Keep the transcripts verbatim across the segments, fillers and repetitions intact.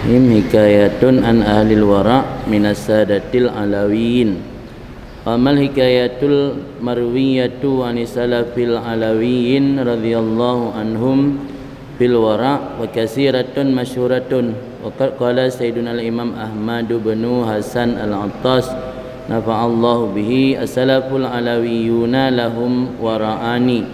Him hikayatun an ahlil wara' minas sadatil alawiyin. Amal hikayatul marwiyatu an salafil alawiyin radhiyallahu anhum fil wara' wa kasiratun masyhuratun. Wa qad qala Sayyiduna al-Imam Ahmad bin Hasan al-Attas nafa'allahu bihi, as-salaful alawiyuna lahum wara'ani,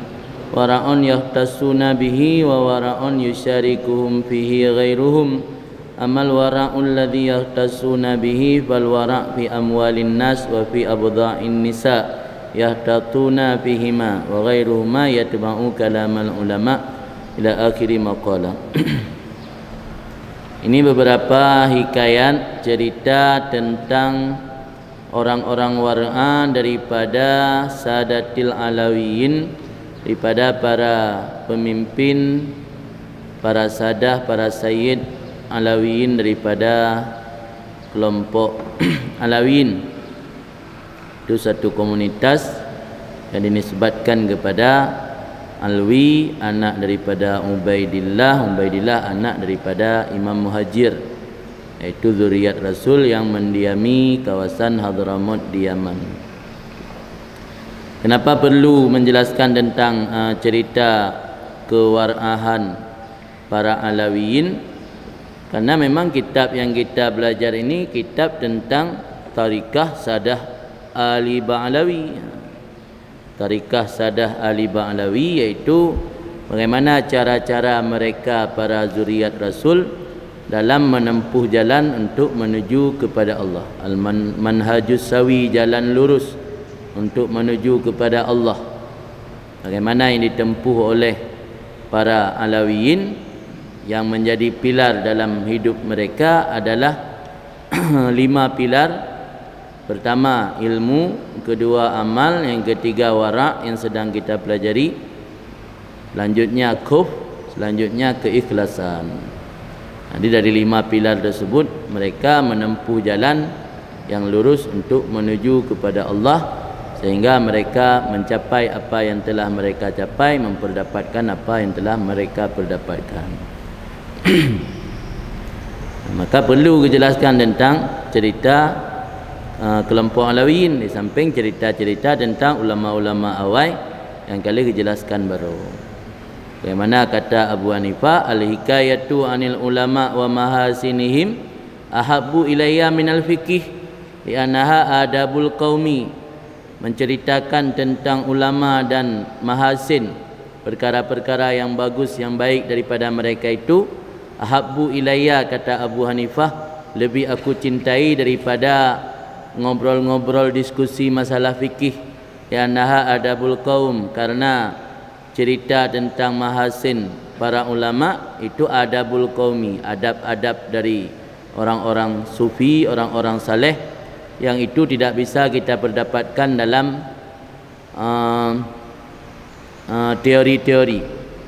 wara'un yakhtassuna bihi wa wara'un yusyarikuhum fihi ghairuhum. Amal wara'ul ladzi yakhtassuna bihi fal wara' fi amwalin nas wa fi abdha'in nisa yahtatuna fihima wa ghairuhuma yatba'u kalamal ulama ila akhiri maqalah. Ini beberapa hikayat cerita tentang orang-orang wara' daripada sadatil alawiyin, daripada para pemimpin, para sadah, para sayyid alawiyin, daripada kelompok alawiyin. Itu satu komunitas yang dinisbatkan kepada Alwi, anak daripada Ubaidillah, Ubaidillah anak daripada Imam Muhajir, yaitu zuriat Rasul yang mendiami kawasan Hadramaut di Yaman. Kenapa perlu menjelaskan tentang, eh, cerita kewara'an para Alawiyin? Karena memang kitab yang kita belajar ini kitab tentang tarikah sadah Ali Ba'lawi. Tarikah sadah Ali Ba'lawi, yaitu bagaimana cara-cara mereka, para zuriat Rasul, dalam menempuh jalan untuk menuju kepada Allah. Al-man-, manhajus sawi, jalan lurus untuk menuju kepada Allah. Bagaimana yang ditempuh oleh para Alawiyin, yang menjadi pilar dalam hidup mereka adalah lima pilar. Pertama, ilmu, kedua, amal, yang ketiga, wara' yang sedang kita pelajari, selanjutnya, khauf, selanjutnya, keikhlasan. Jadi, dari lima pilar tersebut, mereka menempuh jalan yang lurus untuk menuju kepada Allah, sehingga mereka mencapai apa yang telah mereka capai, memperdapatkan apa yang telah mereka perdapatkan. Maka perlu dijelaskan tentang cerita, eh, kelompok Alawiyin, di samping cerita-cerita tentang ulama-ulama awai yang kali dijelaskan baru. Bagaimana kata Abu Hanifah, "Al-hikayatu anil ulama wa mahasinihim ahabbu ilayya minal fiqih, li'annaha adabul qaumi." Menceritakan tentang ulama dan mahasin, perkara-perkara yang bagus, yang baik daripada mereka itu, ahabbu ilayya, kata Abu Hanifah, lebih aku cintai daripada ngobrol-ngobrol diskusi masalah fikih, li'annaha adabul qaum, karena cerita tentang mahasin para ulama itu adabul qaumi, adab-adab dari orang-orang sufi, orang-orang saleh, yang itu tidak bisa kita perdapatkan dalam, uh, uh, teori-teori.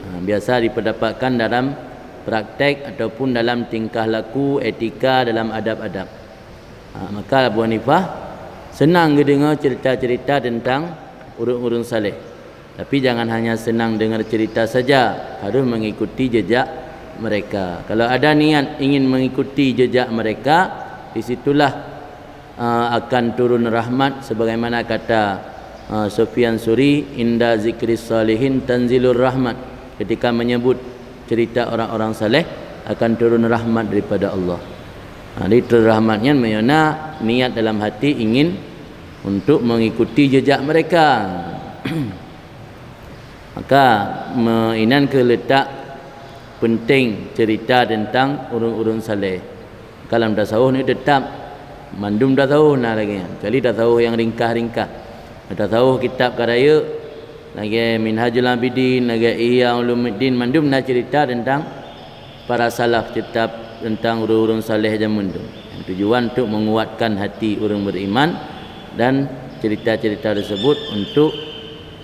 Uh, biasa diperdapatkan dalam praktek ataupun dalam tingkah laku, etika, dalam adab-adab. Uh, maka Abu Hanifah senang geudeungoe cerita-cerita tentang ureuëng-ureuëng saleh. Tapi jangan hanya senang dengar cerita saja, harus mengikuti jejak mereka. Kalau ada niat ingin mengikuti jejak mereka, di situlah, uh, akan turun rahmat, sebagaimana kata, uh, Sufyan Suri, "Inda zikris salihin tanzilur rahmat." Ketika menyebut cerita orang-orang saleh, akan turun rahmat daripada Allah. Ha, jadi turun rahmat nyan meunyoe na niat dalam hati ingin untuk mengikuti jejak mereka. Maka, me-, inan keuh letak penting cerita tentang ureuëng-ureuëng saleh. Ka lam tasawuf ni tetap mandum tasawuf na lagée nyan, kecuali tasawuf yang ringkah-ringkah. Tasawuf kitab ka rayeuk, lagée Minhajul Abidin, lagée Ihya Ulumuddin, mandum na cerita tentang para salaf, kitab tentang ureuëng-ureuëng saleh jameun tu. Tujuan untuk menguatkan hati ureuëng beriman, dan cerita-cerita tersebut untuk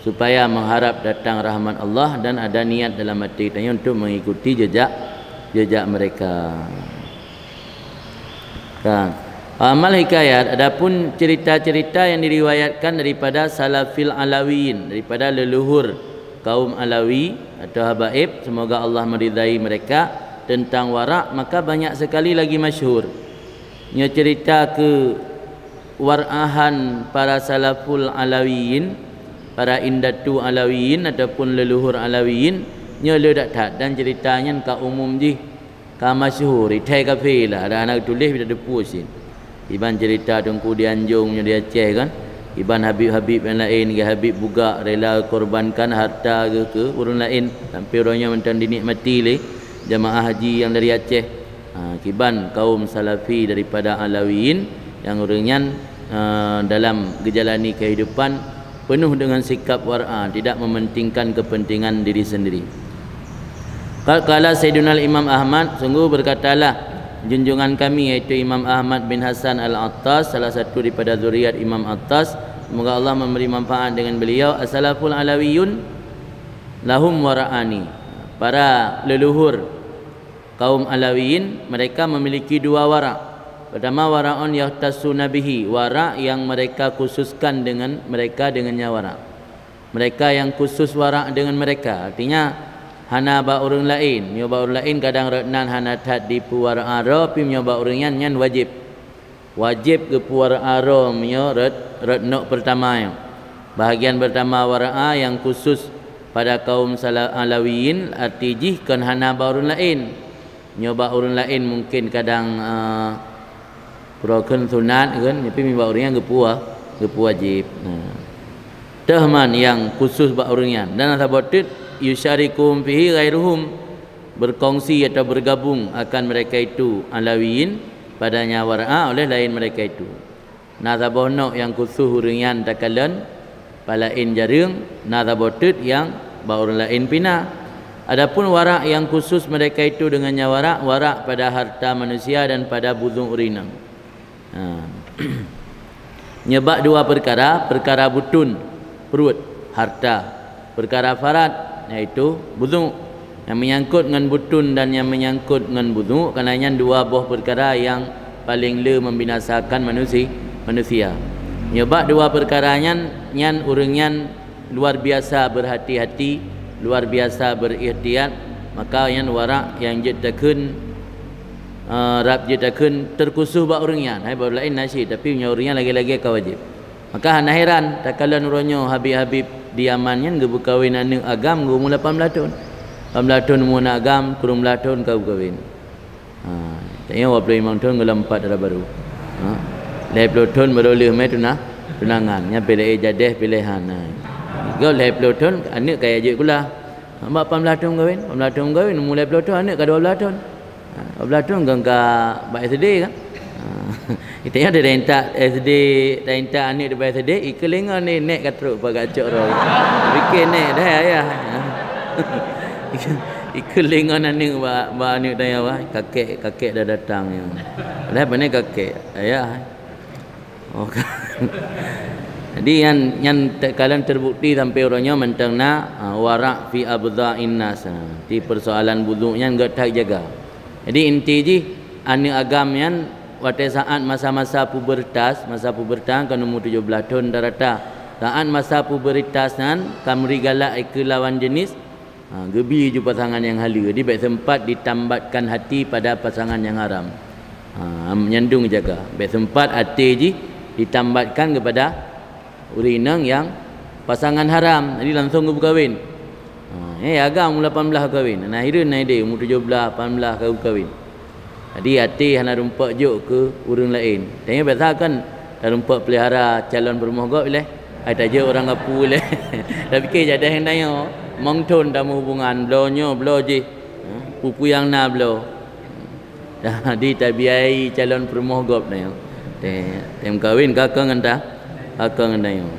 supaya mengharap datang rahmat Allah dan ada niat dalam hati kita untuk mengikuti jejak, jejak mereka. Kan. Amal hikayat, adapun cerita-cerita yang diriwayatkan daripada salafil alawiyin, daripada leluhur kaum Alawi atau habaib, semoga Allah meridai mereka, teuntang warak, maka banyak sekali lagi masyhur. Nyoe cerita keu war'ahan para salaful alawiyin, para indatu alawiyin ataupun leuluhur alawiyin, nyoe le that-that dan cerita nyan ka umum jih, ka masyhur, ithai kafé lah, ada aneuk tuléh bida deupue cit. Iban cerita Teungku di Anjong nyoe di Aceh kan. Iban habib-habib nyang laén, geuh habib bugak rela korbankan harta geuh keu ureuëng laén sampai uroe nyoe mantong dinikmati lé jamaah haji nyang dari Aceh. Ha, kiban kaum salafi daripada alawiyin nyang ureuëng nyan, eh, dalam geujalani kehidupan penuh dengan sikap war'a, tidak mementingkan kepentingan diri sendiri. Qad qala Sayyiduna Imam Ahmad, sungguh berkatalah junjungan kami, yaitu Imam Ahmad bin Hasan Al-Attas, salah satu daripada zuriat Imam Attas, semoga Allah memberi manfaat dengan beliau, "As-salaful alawiyun lahum wara'ani." Para leluhur kaum Alawiyin, mereka memiliki dua warak. Pertama, wara'un yakhtassuna bihi, warak yang mereka khususkan dengan mereka dengannya warak. Mereka yang khusus warak dengan mereka, artinya hana bak ureuëng laén. Meunyoe bak ureuëng laén kadang rot nan hana that dipeuwarak droe, tapi meunyoe bak ureuëng nyan, nyan wajéb. Wajéb geupeuwarak droe meunyoe rot, rot nok pertama nyoe. Bahagian pertama warak nyang khusus pada kaum sala-, Alawiyin, arti jih kon hana bak ureuëng laén. Nyoe bak ureuëng laén mungken kadang, eh, pura kheun sunat kan, tapi meunyoe bak ureuëng nyan geupeu-, geupeuwajéb. Nah. Teuh man nyang khusus bak ureuëng nyan. Dan saboh teuk, yusyarikum fihi ghairuhum, berkongsi atau bergabung akan mereka itu, Alawiyin, padanya warak oleh laén mereka itu. Na saboh nok nyang khusus ureuëng nyan takalon, palaén jareueng, na saboh teuk nyang bak ureuëng laén pih na. Adapun warak nyang khusus mereka itu dengannya warak, warak pada harta manusia dan pada buzuek ureuëng inong. Ha. Nyoe bak dua perkara, perkara butun, pruet, harta. Perkara farad, yaitu buzuek. Nyang menyangkut ngon butun dan nyang menyangkut ngon buzuek, karena nyan dua boh perkara nyang paleng le membinasakan manusi-, manusia. Nyoe bak dua perkara nyan, nyan ureuëng nyan luar biasa berhati-hati, luar biasa berikhtiyat, maka nyan warak nyang jeuet takheun, eh, rab jeuet takheun terkhusus bak ureuëng nyan. Hai bak ureuëng laén na cit, tapi nyoe ureuëng nyan lagée-lagée ka wajéb. Maka hana heran, takalon uroe nyoe habib-habib di Yaman nyan geupeukawen aneuk agam geuh umur lapan blaih thon. Lapan blaih thon umur aneuk agam, kureueng blaih thon ka geukawen. Ha, tanyoe dua puluh lima thon gohlom pat dara barô. Ha, lhée ploh thon barô lheueh mé tuna-, tunangan. Nyan pih lé jadeh piléhan. Ha. Gob lhée ploh thon aneuk ka jeuet sikula. Ha, bak lapan blaih thon kawen, lapan blaih thon kawen, umur lhée ploh thon aneuk ka dua blaih thon. Ha, dua blaih thon kan ka bak S D kan? Ha, tanyoe taintat S D, taintat aneuk di bak S D, ikeu lingon ni nek ka trok pagat cok roh. Pikir nek dah ayah. Ikeu lingon aneuk bak, bak aneuk tanyoe bah, kakek, kakek dah datang nyoe. Dah pane kakek, ayah. Oh, ka-, jadi nyan, nyan te-, kalon terbukti sampai uroe nyoe mantong na, ha, warak fi abdha'in nas. Ha, di persoalan buzuek nyan gét that jaga. Jadi inti jih aneuk agam nyan watée saát masa-masa pubertas, masa pubertas kan umur tujoh blaih thon rata-rata. Saát masa pubertas nyan ka meuri galak ikeu lawan jenis, ha, geubi ju pasangan nyang haleue. Jadi bék sempat ditambatkan hati pada pasangan nyang haram. Ha, nyandung jaga. Bék sempat até jih ditambatkan kepada ureuëng inong nyang pasangan haram, jadi langsung geupeukawen. Ha, eh, agam umur lapan blaih kawen. Nah, hireuen na ideh umur tujoh blaih, lapan blaih ka geukawen. Jadi até hana rumpok jok keu ureuëng laén. Tanyoe biasa kan tarumpok pelihara calon peurumoh gob ileh. Ai tajok urang gapu ileh. Tapi ke jadeh tanyoe, mong thon tamu hubungan, bloe nyoe, bloe jih. Ha, peue-peue nyang na bloe. Jadi tabiayai calon peurumoh gob nyoe. Tem, tem kawin ka keu ngon ta, ka keu ngon tanyoe.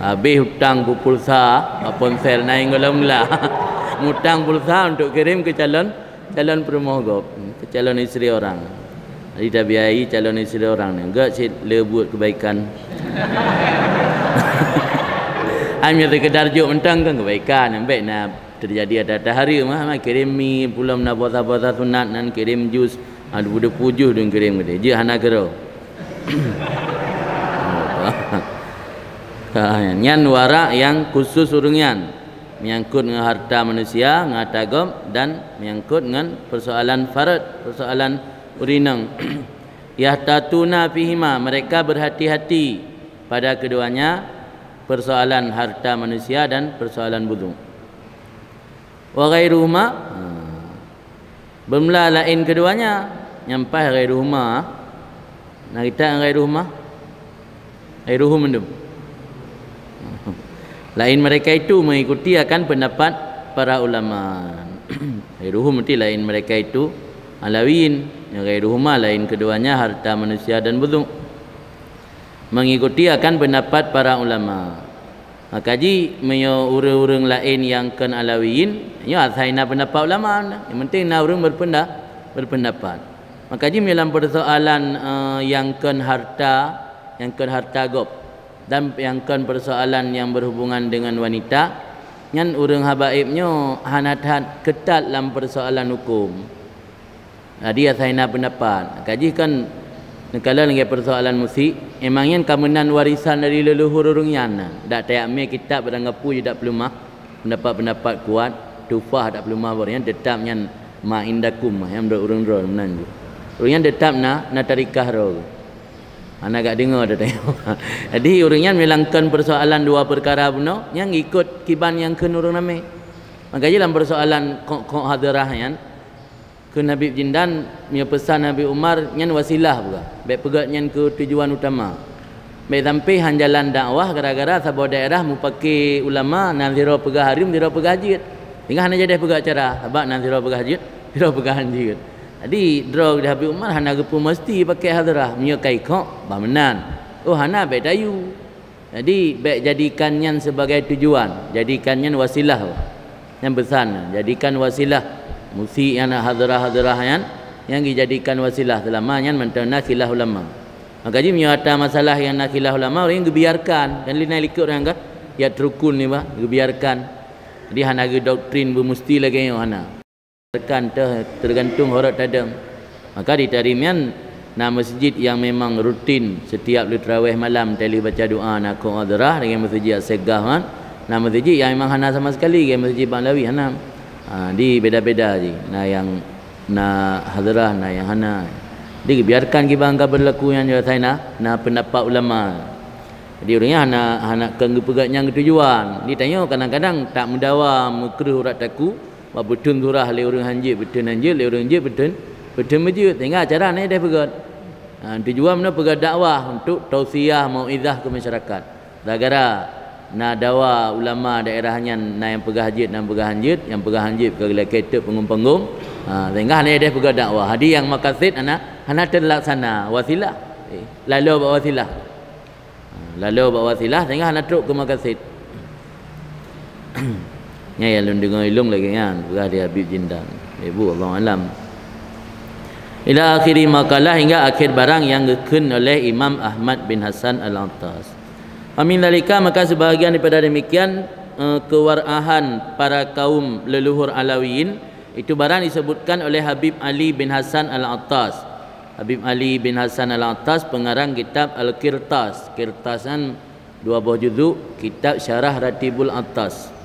Habéh utang pulsa, bak ponsel na nyang gohlom glah. Mutang pulsa untuk kirim keu calon, calon peurumoh gob, keu calon isteri orang. Jadi tabiayai calon isteri orang ni. Gak cit le buat kebaikan. Hanya sekedar jok mentang kan kebaikan. Ambek na terjadi ada tahari mah, mah kirim mi, pulom na puasa-puasa sunat nan kirim jus, ha, debu-debu jus dong kirim gede. Je hana kero. Ha, nyan warak nyang khusus ureuëng nyan. Menyangkut ngon harta manusia, ngon harta gob, dan menyangkut ngon persoalan farad, persoalan ureueng inong. Yahtatuna fihima, mereka berhati-hati pada keduanya, persoalan harta manusia dan persoalan budu. Wa ghairuhuma, ha. Beumula laén keduanya, nyang paih ghairuhuma. Na kitab ghairuhuma? Ghairuhum mandum. Laén mereka itu mengikuti akan pendapat para ulama. Ghairuhum berarti laén mereka itu Alawiyin. Nyang ghairuhuma laén keduanya harta manusia dan budu. Mengikuti akan pendapat para ulama. Maka jih meunyoe ureueng-ureueng laén nyang kon Alawiyin, nyoe asai na pendapat ulama, nyang penting na ureueng berpenda-, berpendapat. Maka jih meunyoe lam persoalan, eh, nyang kon harta, nyang kon harta gob, dan nyang kon persoalan nyang berhubungan dengan wanita, nyan ureueng habaib nyoe hana that ketat lam persoalan huköm. Jadi asai na pendapat. Ka jih kan neukalon lagèe persoalan musi, emang nyan ka meunan warisan dari leuluhur ureueng nyan. Dak tajak mé kitab barang gapu jih dak peuleumah, pendapat-pendapat kuat, Tuhfah dak peuleumah, barang nyan teutap nyan ma indakum, nyan meunurot ureueng droe meunan jih. Ureueng nyan teutap na, na tarikah droe. Hana gak deungoe dak tanyong. Jadi ureueng nyan meulangkon persoalan dua peukara bunoe, nyan ikot kiban nyang kheun ureueng ramé. Maka jih lam persoalan kok-kok hadrah nyan, kheun Habib Jindan, meunyoe peusan Habib Umar nyan wasilah peugah, bèk peugöt nyan keu tujuan utama. Bèk sampé han jalan dakwah gara-gara saboh daerah mupake ulama, nan sidroe peugah hareuem, sidroe peugah jeuet. Sehingga hana jadeh peugah acara, sabab nan sidroe peugah jeuet, sidroe peugah han jeuet. Jadi, droe Habib Umar hana geupeumeusti pake hadrah, meunyoe ka ikok, bah meunan. Oh, hana, bèk tayue. Jadi, bèk jadikan nyan sebagai tujuan, jadikan nyan wasilah. Nyan peusan, jadikan wasilah. Musi nyan hadrah-hadrah nyan, nyan dijadikan wasilah, seulama nyan mantong na khilaf ulama. Maka jih meunyoe ata masalah nyang na khilaf ulama, ureueng geubiarkan. Kan lé na likot ureueng ka, ya, rukun nibak, geubiarkan. Jadi, hana geudoktrin beumusti lagèe nyoe, hana. Kan teuh teugantung horot tadong. Maka di Tarim nyan na meuseujid nyang memang rutin setiap lheueh tarawih malam, teuh lheueh baca doa na kok hadrah, dengan meuseujid Asegah nyan. Na meuseujid nyang memang hana sama sekali, dengan meuseujid Banglawi hana. Ha, di beda-beda jih. Na nyang na hadrah, na nyang hana. Jadi biarkan kiban ka berlaku nyan, jeuet asai na, na pendapat ulama. Jadi ureueng nyan hana, hana keu geupeugah nyang geutujuan. Di tanyoe kadang-kadang tak meudawa meukreueh urat takue, Bak beuteun surah lé ureueng han jeuet, beuteun han jeuet, lé ureueng jeuet beuteun, beuteun meujeuet, sehingga acara na ideh peugöt. Ha, tujuan meunan peugöt dakwah untuk tausiah, mauizah keu masyarakat. Gara-gara na dawa ulama daerah nyan, na nyang peugah jeuet, na nyang peugah han jeuet, nyang peugah han jeuet ka geulakèe teuk peunggong-peunggong. Ha, sehingga hana ideh peugöt dakwah. Jadi nyang makased hana, hana teulaksana, wasilah. Eh, laloe bak wasilah. Ha, laloe bak wasilah sehingga hana trok keu makased. Nyan nyang lôn deungoe ilôn lagèe nyan, peugah di Habib Jindan. Ibu, Allahu alam. Ila akhiri maqalah, hingga akhir barang nyang geukheun oleh Imam Ahmad bin Hasan Al-Attas. Wa min dzalika, maka sebahagian daripada demikian, eh, kewara'ahan para kaum leluhur Alawiyin, itu barang disebutkan oleh Habib Ali bin Hasan Al-Attas. Habib Ali bin Hasan Al-Attas pengarang kitab Al-Qirtas. Qirtas nyan dua boh juzuk kitab syarah Ratibul Attas.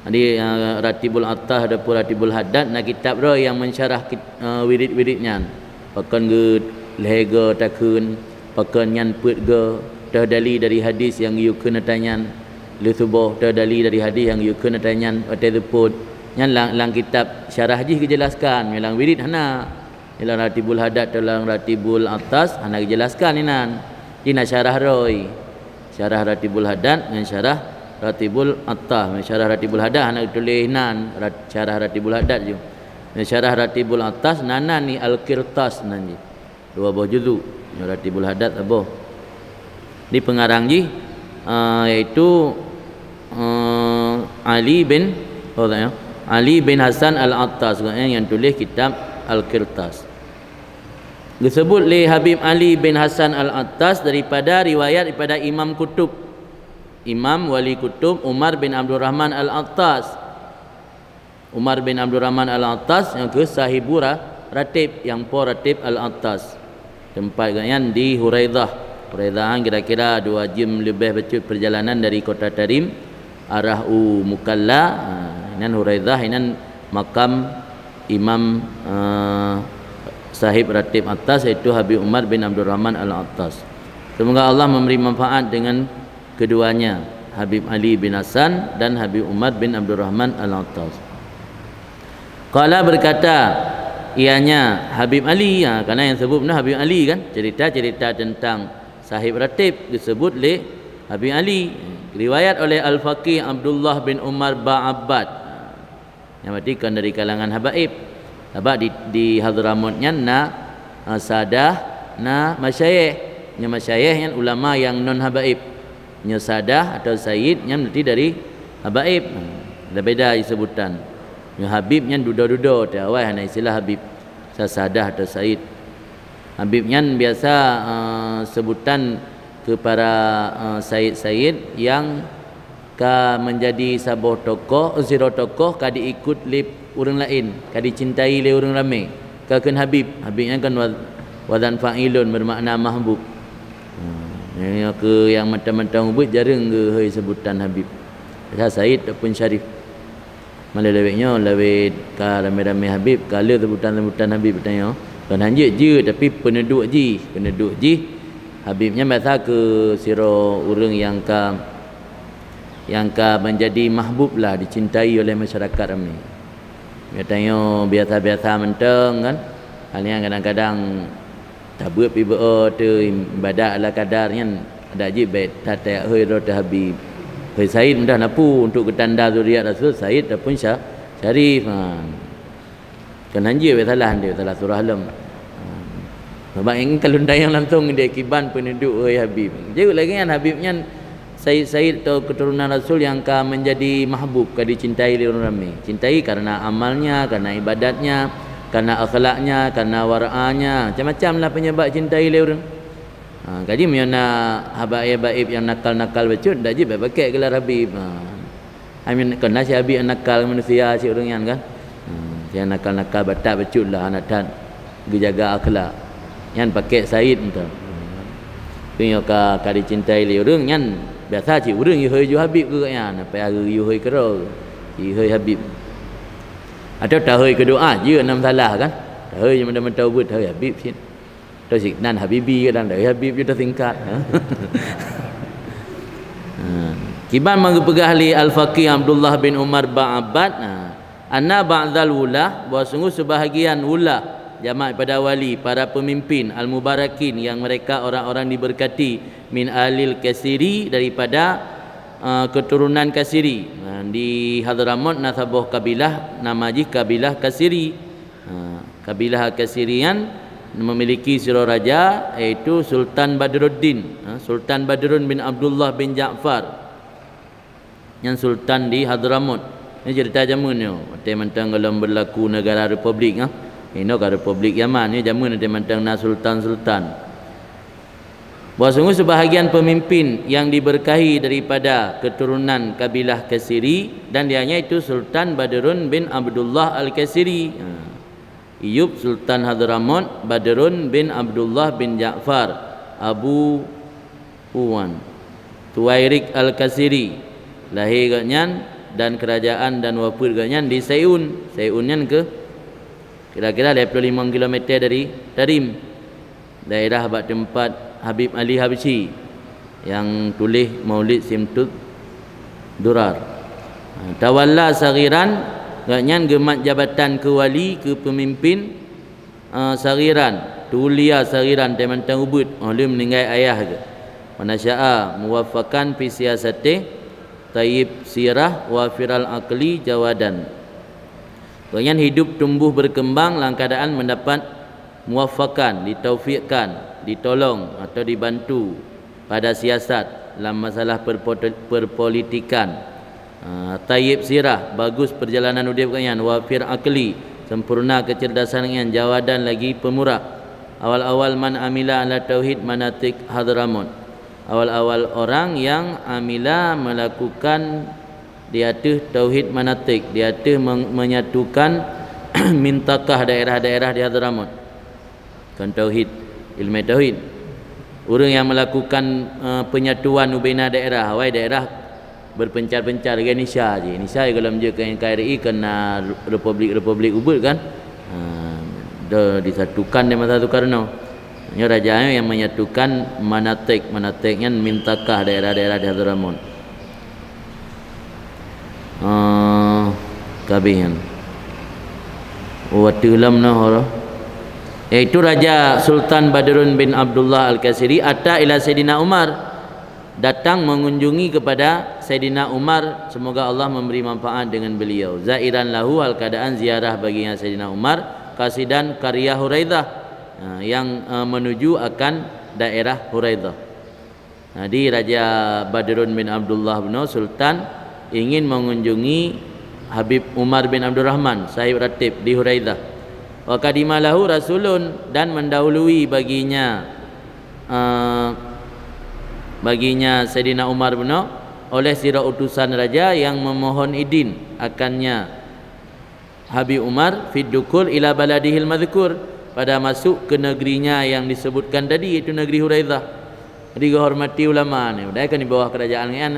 Jadi, eh, Ratibul Attas ataupun Ratibul Haddad na kitab droe nyang mensyarah kit-, eh, wirid-wirid nyan. Pakon geu lhèe go takheun, pakon nyan peuet go, toh dali dari hadis nyang geuyue kheun ata nyan, lheueh suboh toh dali dari hadis nyang geuyue kheun ata nyan, watèe seupôt. Nyan lam, lam kitab syarah jih geujelaskan, nyan lam wirid hana. Lam Ratibul Haddad atau lam Ratibul Attas hana geujelaskan inan. Jih na syarah droe. Syarah Ratibul Haddad ngon syarah Ratibul Attas. Syarah Ratibul Haddad hana geutuléh inan, rat-, syarah Ratibul Haddad ju. Ngon syarah Ratibul Attas na nan ni Al-Qirtas nan jih. Dua boh juzuk. Ngon Ratibul Haddad saboh. Di pengarang jih, eh, yaitu, eh, Ali bin, oh, tak ya? Ali bin Hasan Al-Attas, eh, nyang tuléh kitab Al-Qirtas. Geusebut lé Habib Ali bin Hasan Al-Attas daripada riwayat daripada Imam Kutub, Imam Wali Kutub Umar bin Abdurrahman Al-Attas. Umar bin Abdurrahman Al-Attas nyang keu sahibu ra-, Ratib, nyang po Ratib Al-Attas. Teumpat gobnyan di Huraidah. Huraidah nyan kira-kira dua jeuem leubeh bacut perjalanan dari kota Tarim. arah u Mukalla. Ha, inan Huraizah, inan makam Imam, eh, Sahib Ratib Attas, yaitu Habib Umar bin Abdurrahman Al-Attas. Semoga Allah memberi manfaat dengan keduanya, Habib Ali bin Hasan dan Habib Umar bin Abdurrahman Al-Attas. Qala, berkata ianya Habib Ali, ha, karena yang sebut beuna Habib Ali kan, cerita-cerita tentang Sahib Ratib disebut lé Habib Ali. Riwayat oleh Al-Faqih Abdullah bin Umar Ba'abbad. Nyang berarti kon dari kalangan habaib. Sabab di, di Hadramot nyan na, ah, sadah, na masyayikh. Nyoe masyayikh nyan ulama nyang non habaib. Nyoe sadah atau sayyid nyan berarti dari habaib. Beda-beda sebutan. Nyoe habib nyan dudoe-dudoe, teuh awai hana istilah habib. Sa-, sadah atau sayyid. Habib nyan biasa, eh, sebutan keu para, eh, sayyid-sayyid nyang ka menjadi saboh tokoh, sidroe tokoh ka diikut lé ureuëng laén, ka dicintai lé ureuëng ramé. Ka kheun habib, habib nyan kan wa-, wazan fa'ilun, bermakna mahbub. Hmm, nyoe keu nyang mantong-mantong ubit jareueng geuhôi sebutan habib. Sa-, sayyid ataupun syarif. Malah lawét nyoe, lawét ka ramé-ramé habib, ka le sebutan-sebutan habib tanyoe. Kon hanjeuet jeuet, tapi peuneuduk jih, peuneuduk jih. Habib nyan biasa keu sidroe ureuëng nyang ka, nyang ka menjadi mahbub lah, dicintai oleh masyarakat ramé. Tanyoe biasa-biasa mantong kan. Hal nyan kadang-kadang tabeuet pih beu-o teuh ibadat ala kadar nyan, adak jih bèk that-that hôi droe teuh habib. Hôi sayyid mudah na peue untuk geutanda zuriat Rasul, sayyid ataupun sya-, syarif. Ha. Kon hanjeuet bèk salah, hanjeuet salah surah lom. Ha. Sabab nyan ka lôn tanyong langsong di kiban peuneuduk hôi habib. Jeuet lagèe nyan habib nyan sayyid-sayyid atau keuturonan Rasul nyang ka menjadi mahbub, ka dicintai lé ureuëng ramé. Cintai karena amalnya, karena ibadatnya, karena akhlaknya, karena wara'anya. Macam-macam lah penyebab cintai lé ureuëng. Ha, kaji meunyoe na habaib-habaib nyang nakal-nakal bacut, dak jeuet bèk pakèk gelar habib. Ha. Amin, kon na si habib nyang nakal manusia si ureuëng nyan kan. Ha, si nyang nakal-nakal batat bacut lah, hana that geujaga akhlak. Nyan pakèk sayyid mantong. Tapi nyoe ka, ka dicintai lé ureuëng nyan, biasa cit ureuëng ihôi ju habib keu gobnyan, payah geu-, ihôi keudroe, ihôi habib. Atau tahôi keu doa, jeuet na masalah kan. Tahôi ju mantong-mantong ubit, tahôi habib cit. Atau cit nan habibi kadang, tahôi habib ju teusingkat. Ha. Kiban nyang geupeugah lé Al-Faqih Abdullah bin Umar Ba'abbad, ha. Anna ba'dal wulah, bahwa sungguh sebahagian wulah, jamak pada wali, para pemimpin, al-mubarakin, yang mereka orang-orang diberkati, min alil Kasiri, daripada, eh, keturunan Kasiri. Nah, di Hadramot na saboh kabilah, nama jih kabilah Kasiri. Ha, kabilah Kasiri nyan memiliki sidroe raja, yaitu Sultan Badruddin. Ha, Sultan Badrun bin Abdullah bin Ja'far. Nyan sultan di Hadramot. Nyoe cerita jameun nyoe, watèe mantong gohlom beulaku negara republik, ha. Inoe ka Republik Yaman, nyoe jameun watèe mantong na sultan-sultan. Bahwa sungguh sebahagian pemimpin yang diberkahi daripada keturunan kabilah Kasiri, dan dianya itu Sultan Badrun bin Abdullah Al-Kasiri. Ha. Iyub Sultan Hadramot Badrun bin Abdullah bin Ja'far, Abu Puwan, Tuwairik Al-Kasiri, lahé gobnyan dan kerajaan dan wafeuet gobnyan di Sayun. Sayun nyan keuh kira-kira lhèe ploh limong kilometer dari Tarim, daerah bak teumpat Habib Ali Habsyi nyang tuléh Maulid Simtud Durar. Ha, tawalla saghiran, gobnyan geumat jabatan keu wali, keu peumimpin, eh, saghiran, tulia saghiran, teumantong ubit, óh lheueh meuninggai ayah geuh. Wa nasya'a muwaffaqan fi siyasatih, thayyib sirah, wafiral aqli, jawadan. Gobnyan hidup tumbuh berkembang lam keadaan mendapat muwaffaqan, ditaufikkan, ditolong atau dibantu pada siasat lam masalah perpo-, perpolitikan. Ah, thayyib sirah, bagus perjalanan udép gobnyan, wafir aqli, sempurna kecerdasan gobnyan, jawadan, lagi pemurah. Awal-awal man amila ala tauhid manatik Hadramot. Awal-awal orang yang amila melakukan di ateueh tauhid manatik, di ateueh meng-, menyatukan mintakah daerah-daerah di Hadramot. Kon tauhid, ilmu tauhid. Ureuëng nyang melakukan, eh, penyatuan ubena daerah, awai daerah Berpencar-pencar lagèe Indonesia jih. Indonesia gohlom jeuet keu N K R I keu na republik-republik ubit kan. Ha, dah disatukan di masa Soekarno. Nyoe raja nyoe yang menyatukan manatik, manatik nyan mintakah daerah-daerah di Hadramaut. Ah, kabeh nyan. Oh, ateueh lom noh. Yaitu Raja Sultan Badrun bin Abdullah Al-Qasiri ata ila Saidina Umar, datang mengunjungi kepada Saidina Umar, semoga Allah memberi manfaat dengan beliau. Zairan lahu, hal keadaan ziarah baginya Saidina Umar, qasidan qaryah Huraidah, ha, yang, eh, menuju akan daerah Huraidah. Jadi Raja Badrun bin Abdullah bin Sultan ingin mengunjungi Habib Umar bin Abdurrahman, sahib ratib di Huraidah. Wa qadima lahu rasulun, dan mendahului baginya, eh, baginya Saidina Umar bin, oleh sidroe utusan raja yang memohon idin akannya, Habib Umar, fid dukul ila baladihil madhkur, pada masuk ke negerinya yang disebutkan tadi, yaitu negeri Huraidah. Jadi geuhormati ulama ni, padahai kan di bawah kerajaan geuhnyan.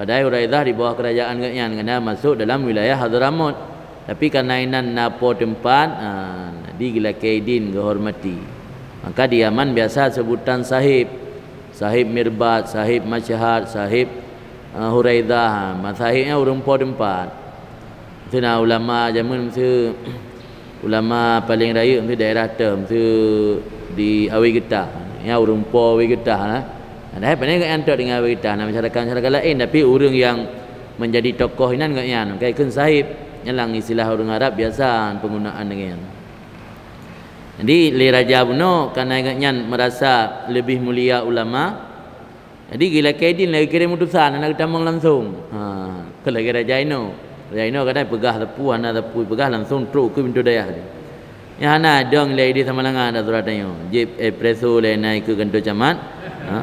Padahai Huraidah di bawah kerajaan geuhnyan, karena masuk dalam wilayah Hadramaut. Tapi karena inan na po teumpat, ha, jadi geulakée idin geuhormati. Maka di Yaman biasa sebutan sahib. Sahib Mirbat, sahib Masyhad, sahib, ha, Huraidah. Ha, ma sahib nyan ureuëng po teumpat. Miseue na ulama jameun, miseue ulama paleng rayeuk, miseue daerah Tem, miseue di Awe Getah. Nyan ureuëng po Awe Getah na. Padahai pane geuhnyan tok deungon Awe Getah, na masyarakat-masyarakat laén, tapi ureuëng nyang menjadi tokoh inan geuhnyan, kai kheun sahib. Nyan lam istilah ureuëng Arab biasa penggunaan deungon nyan. Jadi lé raja bunoe, karena geuhnyan merasa lebih mulia ulama, jadi geulakée idin lé geukirém utusan hana geutamong langsung. Ha, kon lagée raja inoe. Raja inoe kadang peugah sapeue hana sapeue peugah langsung trok keu pintoe dayah tadi. Nyang hana dong lé idin Samalanga dak surat tanyoe. Jép espresso lé na ikeue kantor camat. Ha,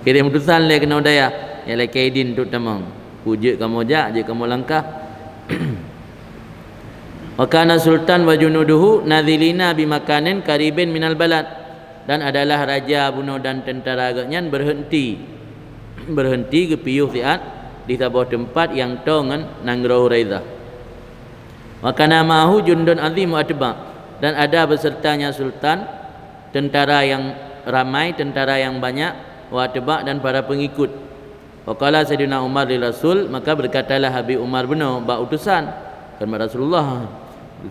kirém utusan lé keunoe dayah. Nyang lakée idin trok tamong. Ku jeuet kamoe jak, jeuet kamoe langkah. Wa kana sultan wa junuduhu nazilina bimakanin qaribin minal balad. Dan adalah raja bunoe dan tentara geuhnyan berhenti, berhenti geupiôh siat di saboh teumpat nyang toe ngon nanggroe Huraidah. Wa kana ma'ahu jundun azim wa atba, dan ada besertanya sultan, tentara yang ramai, tentara yang banyak, wa atba, dan para pengikut. Wa qala Saidina Umar li Rasul, maka berkatalah Habib Umar bunoe bak utusan, kon bak Rasulullah,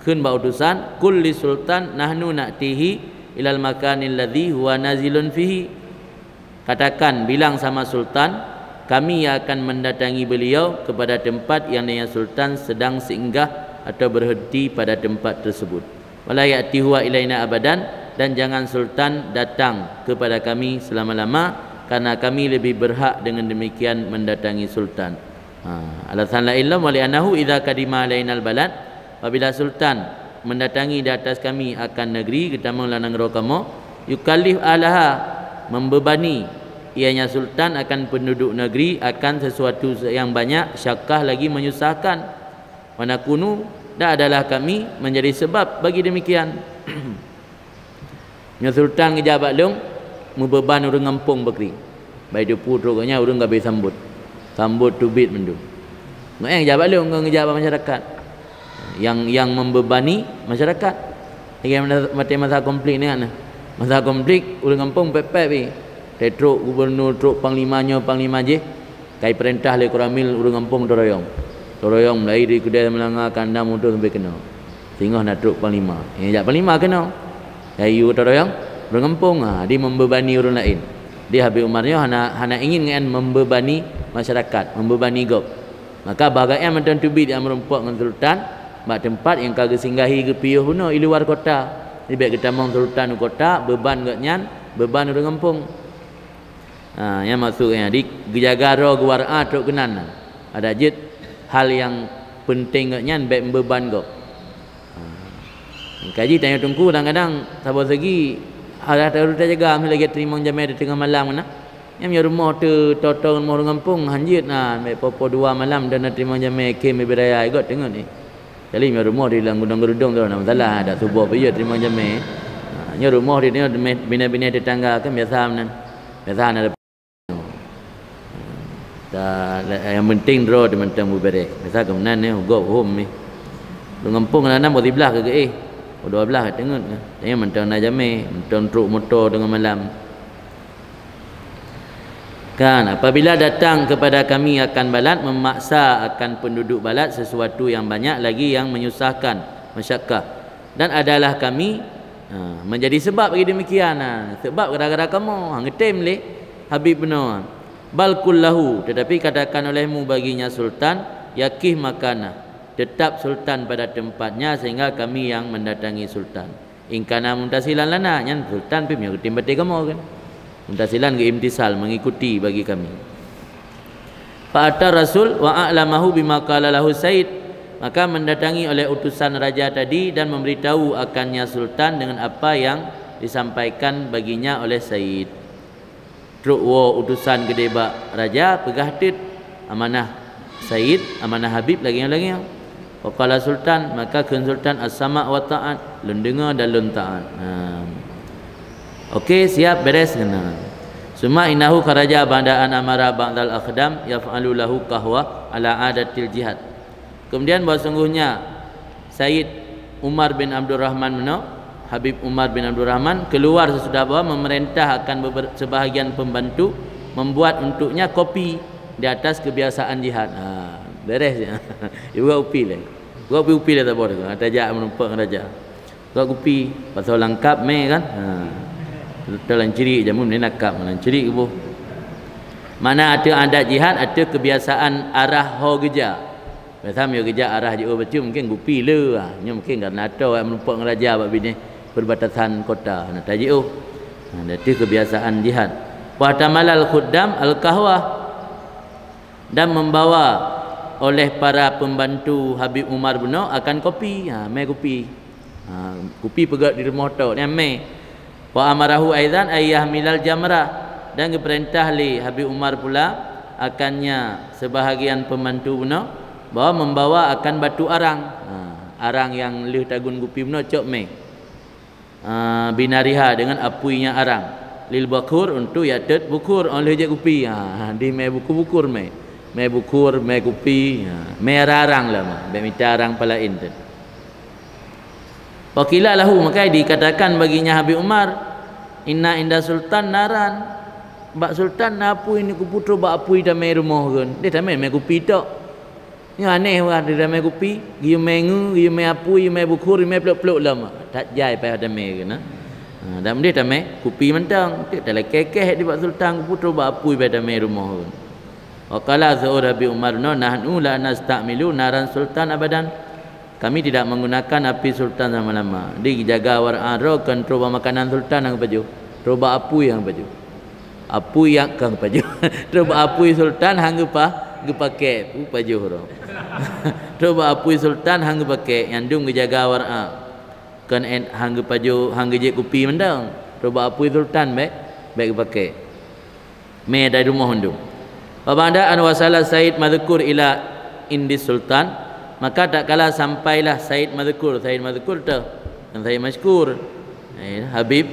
kheun bak utusan, "Qul li sultan nahnu na'tihi ilal makanil ladzi huwa nazilun fihi." Katakan, bilang sama sultan, kami yang akan mendatangi beliau kepada tempat yang nyan sultan sedang singgah atau berhenti pada tempat tersebut. Wala ya'ti huwa ilaina abadan, dan jangan sultan datang kepada kami selama-lama, karena kami lebih berhak dengan demikian mendatangi sultan. Ha, alasan laén lom, wali annahu idza qadima alainal balad, apabila sultan mendatangi di atas kami akan negeri, geutamong lam nanggroe kamoe, yukallif ahlaha, membebani ianya sultan akan penduduk negeri akan sesuatu yang banyak, syakkah, lagi menyusahkan. Wa nakunu, dan adalah kami menjadi sebab bagi demikian. Nyoe sultan geujak bak lôn, meubeban ureuëng gampông bakri. Bai teupeu trok geuhnyan ureuëng gabe sambot. Sambot teubiet mandum. Ngon nyang geujak bak lôn, ngon geujak bak masyarakat. Yang, yang membebani masyarakat. Lagée masa, maté masa konflik nyan na. Masa konflik, ureuëng gampông pép-pép pih. Trok gubernur, trok panglima nyoe, panglima jih. Kai peurintah lé Koramil ureuëng gampông toroyong. Toroyong mulai di keudè Samalanga, Kandang, Meudoh sampai keunoe. Singoh na trok panglima. Nyang jak panglima keunoe. Kai yue toroyong ureuëng gampông, ha, di membebani ureuëng laén. Di Habib Umar nyoe hana, hana ingin ngon membebani masyarakat, membebani gob. Maka bah geuhnyan mantong teubiet nyang meurumpok ngon sultan bak teumpat nyang ka geusinggahi geupiôh bunoe i luwa kota. Di bék geutamong sultan u kota, beban geuhnyan, beban ureuëng gampông. Ha, nyan maksud nyan, di geujaga droe geuwara trok keunan. Adak jeuet hal nyang peunteng geuhnyan bék meubeban gob. Ha. Kaji tanyoe teungku kadang-kadang saboh segi adak taru tajaga miseue lagée teurimong jamé di teungoh malam keunan. Nyan meunyoe rumoh teu toto rumoh ureuëng gampông hanjeuet na, bék popo dua malam dan na teurimong jamé khem bibiraya igot teungeut ni. Kali meunyoe rumoh di lam gudong-gudong tu hana masalah, dak suboh pih jeuet teurimong jamé. Ha, nyoe rumoh di nyoe bina-bina tetangga kan biasa meunan. Biasa hana ada. Nyang penting droe teuh mantong beubeureh. Biasa keunan nyoe gob hom nyoe. Ureueng gampông na nam boh siblah keu geuéh. Boh dua blah teungeut kan. Nyoe mantong na jamé, mantong trok moto teungoh malam. Kan, apabila datang kepada kami akan balad, memaksa akan penduduk balad sesuatu yang banyak lagi yang menyusahkan, masyakkah. Dan adalah kami, ha, menjadi sebab bagi demikian, ha, sebab gara-gara kamoe, ha, ngetem lé Habib bunoe. Bal qul lahu, tetapi katakan olehmu baginya sultan, yaqif makanah, tetap sultan pada tempatnya sehingga kami yang mendatangi sultan. In kana mumtasilan lana, nyan sultan pih meunyoe geutem batée kamoe kan. Mumtasilan geuimtisal, mengikuti bagi kami. Fa ata rasul wa a'lamahu bima qala lahu sayyid. Maka mendatangi oleh utusan raja tadi dan memberitahu akannya sultan dengan apa yang disampaikan baginya oleh sayyid. Trok woe utusan keudeh bak raja, peugah teut amanah sayyid, amanah habib lagée nyoe lagée nyoe. Wa qala sultan, maka kheun sultan, as-sama' wa ta'at, lôn deungoe dan lôn taat. Ha. Oke, siap, beres keunan. Summa innahu kharaja ba'da an amara ba'dal akhdam yaf'alu lahu qahwah ala adatil jihad. Kemudian bahwa sungguhnya Sayyid Umar bin Abdurrahman meunoe, Habib Umar bin Abdurrahman keluar sesudah bahwa memerintah akan beber-, sebahagian pembantu membuat untuknya kopi di atas kebiasaan jihad. Ha, beres ya. Ibu kopi leh. Buat kopi-kopi leh tabor tu. Ha, tajak meureumpok ngon raja. Buat kopi, pasal langkap mé kan. Ha. Betul lancirik jamu ni nakap lancirik keuboh. Mana ateueh adat jihad, ateueh kebiasaan arah ho geujak. Biasa meunyoe geujak arah jiôh bacut mungkin gupi le ah. Nyoe mungkin karena atoe awak meurumpok ngon raja bak binéh perbatasan kota. Nah, tajiôh. Nah, ateueh kebiasaan jihad. Wa hatamalal khuddam al-qahwah, dan membawa oleh para pembantu Habib Umar bunoe akan kopi. Ha, mé kupi. Ha, kupi peugöt di rumoh tok. Nyan mé. Wa amarahu aidan ay yahmilal jamrah, dan geupeurintah lé Habib Umar pula akannya sebahagian pembantu bunoe bahwa membawa akan batu arang. Ha, arang nyang lheueh tagun kupi bunoe cok mé. Ha, binariha dengan apuinya arang. Lil bakhur, untuk jak teut bukhur, oh lheueh jép kupi. Ha, di mé bukhur-bukhur mé. Mé bukhur, mé kupi, ha, mé arang-arang lah mah. Bèk mita arang palaén teut. Wa qila lahu, maka dikatakan baginya Habib Umar, inna inda sultan naran. Bak sultan na apui, ni kupu trok bak apui tamé rumoh kheun. Deh tamé mé kupi tok. Nyoe aneh wah, deh tamé kupi, geuyue mé ngeue, geuyue mé apui, geuyue mé bukhur, geuyue mé plok-plok lom. That jai payah tamé kheun, ha. Ha, dan deh tamé kupi mantong. Teuk talakèe-kèe di bak sultan, kupu trok bak apui payah tamé rumoh kheun. Wa qala, seuôt Habib Umar bunoe, nahnu la nasta'milu naran sultan abadan. Kami tidak menggunakan api sultan sama-lama. Di jaga warang droe kon trok bak makanan sultan nyang pajoh. Trok bak apui nyang pajoh. Apui nyang kon pajoh. Trok bak apui sultan hang geupa-, geupakék. Pu pajoh droe. Trok bak apui sultan hang geupakék. Nyang dum geujaga warang. Kon en hang geupajoh, hang geujép kupi mantong. Trok bak apui sultan bèk, bèk geupakék. Mé dari rumoh mandum. Wa ba'da an wasala Said Madhkur ila indis Sultan, maka tatkala sampailah Said Madhkur, Said Madhkur teuh, dan Said Masykur, eh, Habib,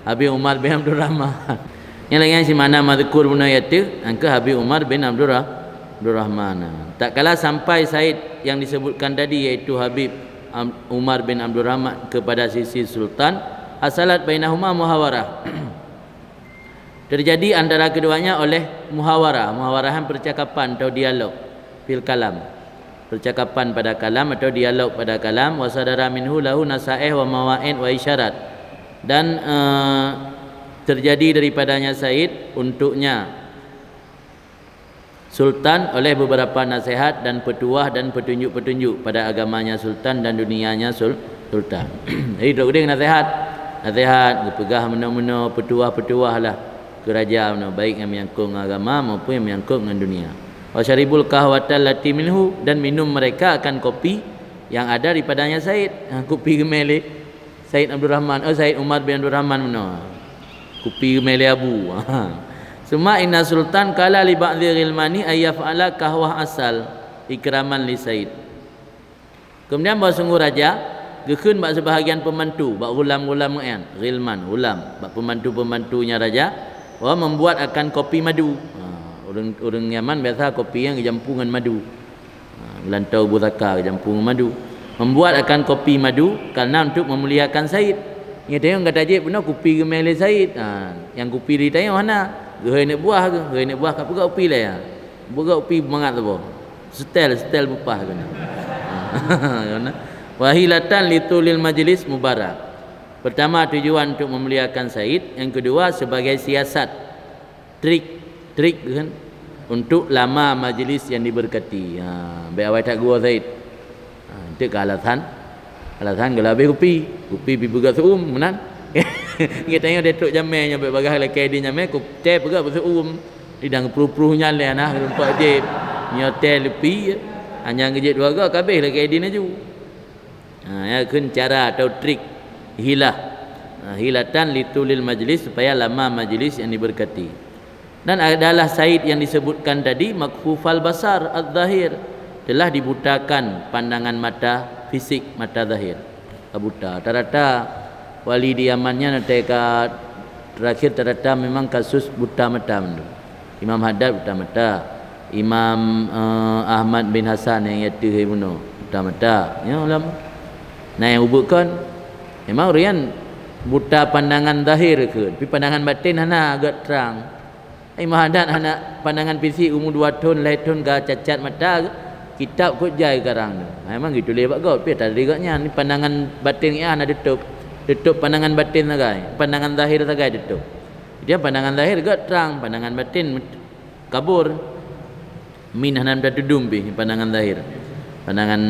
Habib Umar bin Abdul Rahman. Nyang laén si makna Madhkur bunoe teuh, angka Habib Umar bin Abdul Rah-, Abdul Rahman. Tatkala sampai Said yang disebutkan tadi, yaitu Habib Am-, Umar bin Abdul Rahman kepada sisi Sultan, hasalat bainahuma muhawarah. Terjadi antara keduanya oleh muhawarah. Muhawarah percakapan atau dialog fil kalam. Percakapan pada kalam atau dialog pada kalam. Wa sadara minhu lahu nasaih wa mawaid wa isyarat. Dan, eh, terjadi daripadanya Said untuknya Sultan oleh beberapa nasihat dan petuah dan petunjuk-petunjuk pada agamanya Sultan dan dunianya Sul-, Sultan. Jadi, trok geude nasihat. Nasihat, geupeugah meunoe-meunoe, petuah-petuah lah keu raja meunoe, baik nyang menyangkut ngon agama maupun nyang menyangkut ngon dunia. Wa syaribul qahwata allati minhu, dan minum mereka akan kopi yang ada daripadanya Said. Ha, kopi geumé lé Said Abdul Rahman, oh, Said Umar bin Abdul Rahman meunoe. Kupi geumé lé Abu. Summa inna sultan qala li ba'dhi ghilmani ay yaf'ala kahwah asal ikraman li Said. Kemudian bahwa sungguh raja geukheun bak sebahagian pembantu, bak ghulam-ghulam nyan, ghilman, ghulam, bak pembantu-pembantunya raja, bahwa membuat akan kopi madu. Ha, Ureuëng, ureuëng Yaman biasa kopi nyang geujampu ngon madu. Ha, geulantoe bu saka geujampu ngon madu. Membuat akan kopi madu karena untuk memuliakan Said. Nyoe tanyoe gata jép bunoe kupi geumé lé Said. Ha, nyang kupi di tanyoe hana. Geuhôi aneuk buah geuh, geuhôi aneuk buah ka peugah kupi lé ya. Peugah kupi mangat saboh. Setel, setel bupah keunoe. Ha, keunoe. Wahilatan litulil majlis mubarak. Pertama, tujuan untuk memuliakan Said, yang kedua, sebagai siasat, trik, trik kan, untuk lama majlis yang diberkati. Ha, bèk awai that geuwoe Said. Ha, itu ke alasan, alasan geulabeh kupi. Kupi pi beugöt seu'uem, meunan. Geutanyoe trok jamé nyoe bèk bagaih lakèe di jamé, kupi teh peugöt beuseu'uem. Di dang pruh-pruh nyan lé aneuk geureumpok jép. Nyoe teh leupi, hanya geujép dua goe, ka abéh lakèe di laju. Ha, ya, kheun cara atau trik hilah. Ha, hilatan litulil majlis, supaya lama majlis yang diberkati. Dan adalah Said yang disebutkan tadi, makfufal basar az-zahir, telah dibutakan pandangan mata fisik, mata zahir. Buta. Rata-rata wali di Yaman nyan, teuka terakhir rata-rata memang kasus buta mata mandum. Imam Haddad buta mata. Imam, eh, Ahmad bin Hasan nyang ateueh bunoe buta mata. Nyoe ulama. Na nyang ubeut kon, memang ureuëng nyan buta pandangan zahir kheun, tapi pandangan batin hana gét trang. Imam Haddad hana, pandangan fisik umu dua thon, lhèe thon ka cacat mata, kitab kok jai karang tu. Ha, memang geutuléh bak gob, tapi tadi gobnyan pandangan batin nyan hana teutôp. Teutôp pandangan batin sagai, pandangan zahir sagai teutôp. Jadi pandangan zahir gét trang, pandangan batin kabur. Min hana tatudum pih pandangan zahir. Pandangan,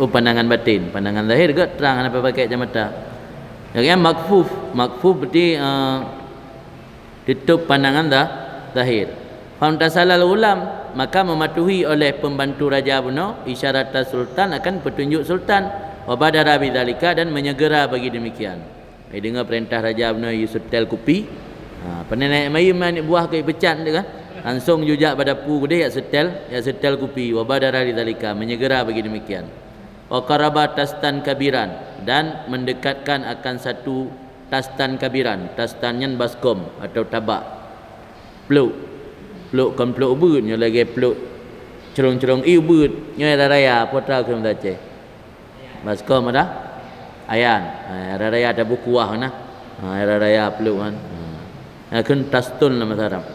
oh, pandangan batin. Pandangan zahir gét trang hana pakai kacamata. Yang makfuf, makfuf berarti, eh, tutup pandangan dah, zahir. Famtasalal ghulam, maka mematuhi oleh pembantu raja bunoe isyarat sultan, akan petunjuk sultan, wa badara bidzalika, dan menyegera bagi demikian. Ai deungoe peurintah raja bunoe yue setel kupi. Ha, pane na mayum aneuk buah keu pecat tu kan. Langsung jujak bak dapu keudeh jak setel, jak setel kupi, wa badara bidzalika, menyegera bagi demikian. Wa qaraba tastan kabiran, dan mendekatkan akan satu tastan kabiran. Tastan nyan baskom atau tabak. Plôk. Plôk kon plôk ubeut, nyoe lagèe plôk crông-crông ié ubeut. Nyoe raya-raya, peue ta kheun bahasa Aceh. Baskom ada? Ayan. Ha, raya-raya tabu kuah nah. Ha, raya-raya plôk kan. Ha. Nah, kheun taston lam bahasa Arab.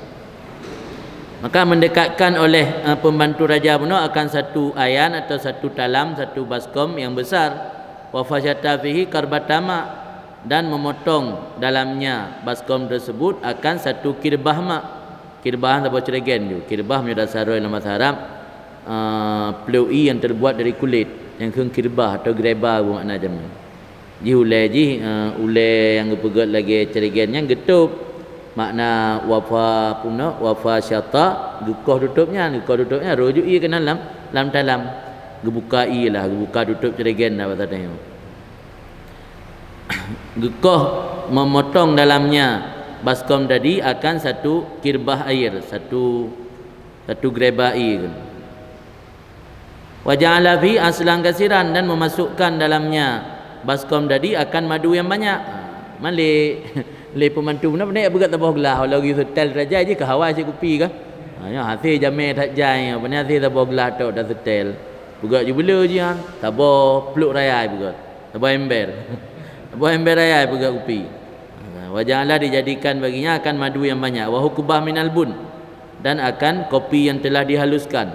Maka mendekatkan oleh, eh, pembantu raja bunoe akan satu ayan atau satu talam, satu baskom yang besar. Wa fajata fihi karbata ma, dan memotong dalamnya baskom tersebut akan satu kirbah mak. Kirbah saboh ceureugen ju. Kirbah meunyoe dasar lam bahasa Arab, eh, plôk ié yang terbuat dari kulit, nyang kheun kirbah atau greba beu makna jameun. Jih ulèe jih, eh, ulèe nyang geupeugöt lagèe ceureugen nyan geutôp. Makna wafa punoe, wafa syata, geukoh tutôp nyan, geukoh tutôp nyan, rôh ju ié keunan lam, lam talam. Geubuka ié lah, geubuka tutôp ceureugen dah bahasa tanyoe. Geukoh memotong dalamnya baskom tadi akan satu kirbah air, satu, satu greba ié. Wa ja'ala fi aslan kasiran, dan memasukkan dalamnya baskom tadi akan madu yang banyak. Ha, man lé, lé pembantu beuna-beuna jak peugöt saboh glah, walau geuyue setel raja jih keu hawa cit kupi kah. Ha, nyoe hasé jamé that jai, pane hasé saboh glah tok tasetel. Peugöt ju beuleu jih, ha, saboh plôk raya peugöt. Saboh ember. Saboh ember raya peugöt kupi. Ha, wa ja'ala, dijadikan baginya akan madu yang banyak. Wa hukbah minal bun, dan akan kopi yang telah dihaluskan.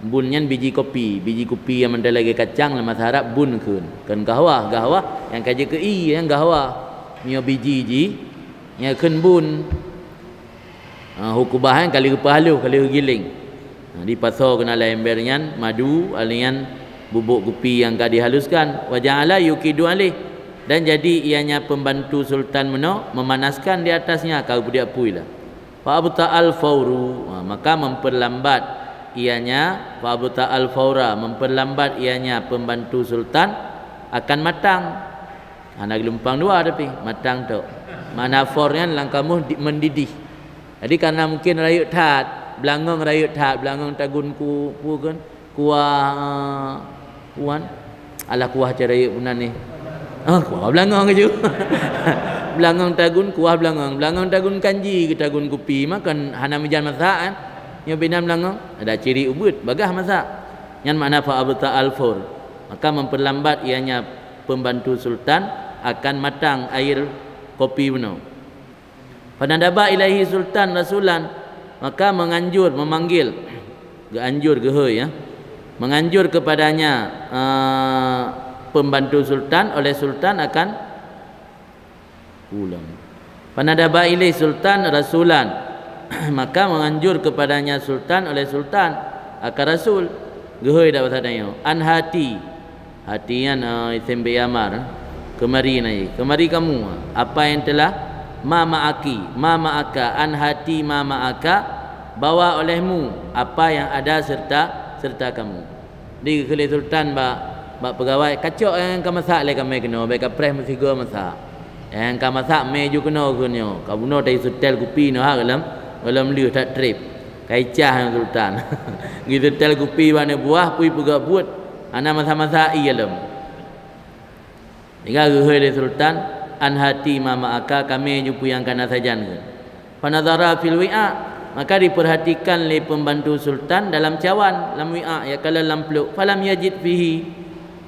Bun nyan biji kopi, biji kopi nyang mantong lagèe kacang lam bahasa Arab bun kheun. Kon gahwa, gahwa nyang ka jeuet keu ié, nyan gahwa. Nyoe biji jih, nyan kheun bun. Ha, hukbah nyan ka lheueh geupeuhalôh, ka lheueh geugiléng. Ha, dipasoe keunan lam ember nyan madu, alèh nyan bubuk kupi nyang ka dihaluskan. Wa ja'ala yuqidu alaih, dan jadi ianya pembantu sultan bunoe memanaskan di atasnya, ka geupeudiak apui lah. Fa abta'al fauru, ha, maka memperlambat ianya, fa abta'al faura, memperlambat ianya pembantu sultan akan matang. Hana geulumpang dua tapi matang tok. Makna faur nyan lam kamus di-, mendidih. Jadi karena mungkin rayeuk that, beulangöng rayeuk that, beulangöng tagun ku, peue kheun, kuah, eh, kuah, alah kuah cara yue peunan ni. Ah, kuah beulangöng keujeuet. Beulangöng tagun, kuah beulangöng. Beulangöng tagun kanji keu tagun kupi, maka hana meujan masak kan. Nyoe binan meulangong, ada ciri ubeuet, bagaih masak. Nyan makna fa abta al-fur. Maka memperlambat ianya pembantu sultan akan matang air kopi bunoe. Fanadaba ilaihi sultan rasulan, maka menganjur, memanggil, geuanjur, geuhôi, ya. Menganjur kepadanya, eh, pembantu sultan, oleh sultan akan pulang. Fanadaba ilaihi sultan rasulan, maka menganjur kepadanya sultan oleh sultan akan rasul, geuhôi dak bahasa tanyoe, an hati. Hati nyan, eh, isim fi'il amar. Keumari na, keumari kamu. Apa yang telah, ma ma'aki, ma ma'aka, an hati ma ma'aka, bawa olehmu apa yang ada serta, serta kamu. Di geukheun lé sultan bak, bak peugawai, "Kacok nyang ka masak lé kamoe keunoe, bèk kapreh meusigoe masak. Nyang ka masak mé ju keunoe kheun nyoe. Ka bunoe tayue seutèl kupi nyoe ha, gohlom, gohlom lheueh that trép. Ka icah nyoe sultan." Geuseutèl kupi bak aneuk buah, pui peugah buet, hana masak-masak ie lom. Sehingga geuhôi lé sultan, "An hati ma ma'aka, kamoe ju peue nyang kana sajan kheun." Fanadhara fil wi'a, maka diperhatikan lé pembantu sultan dalam cawan, lam wi'a, ya kala lam plôk. Falam yajid fihi,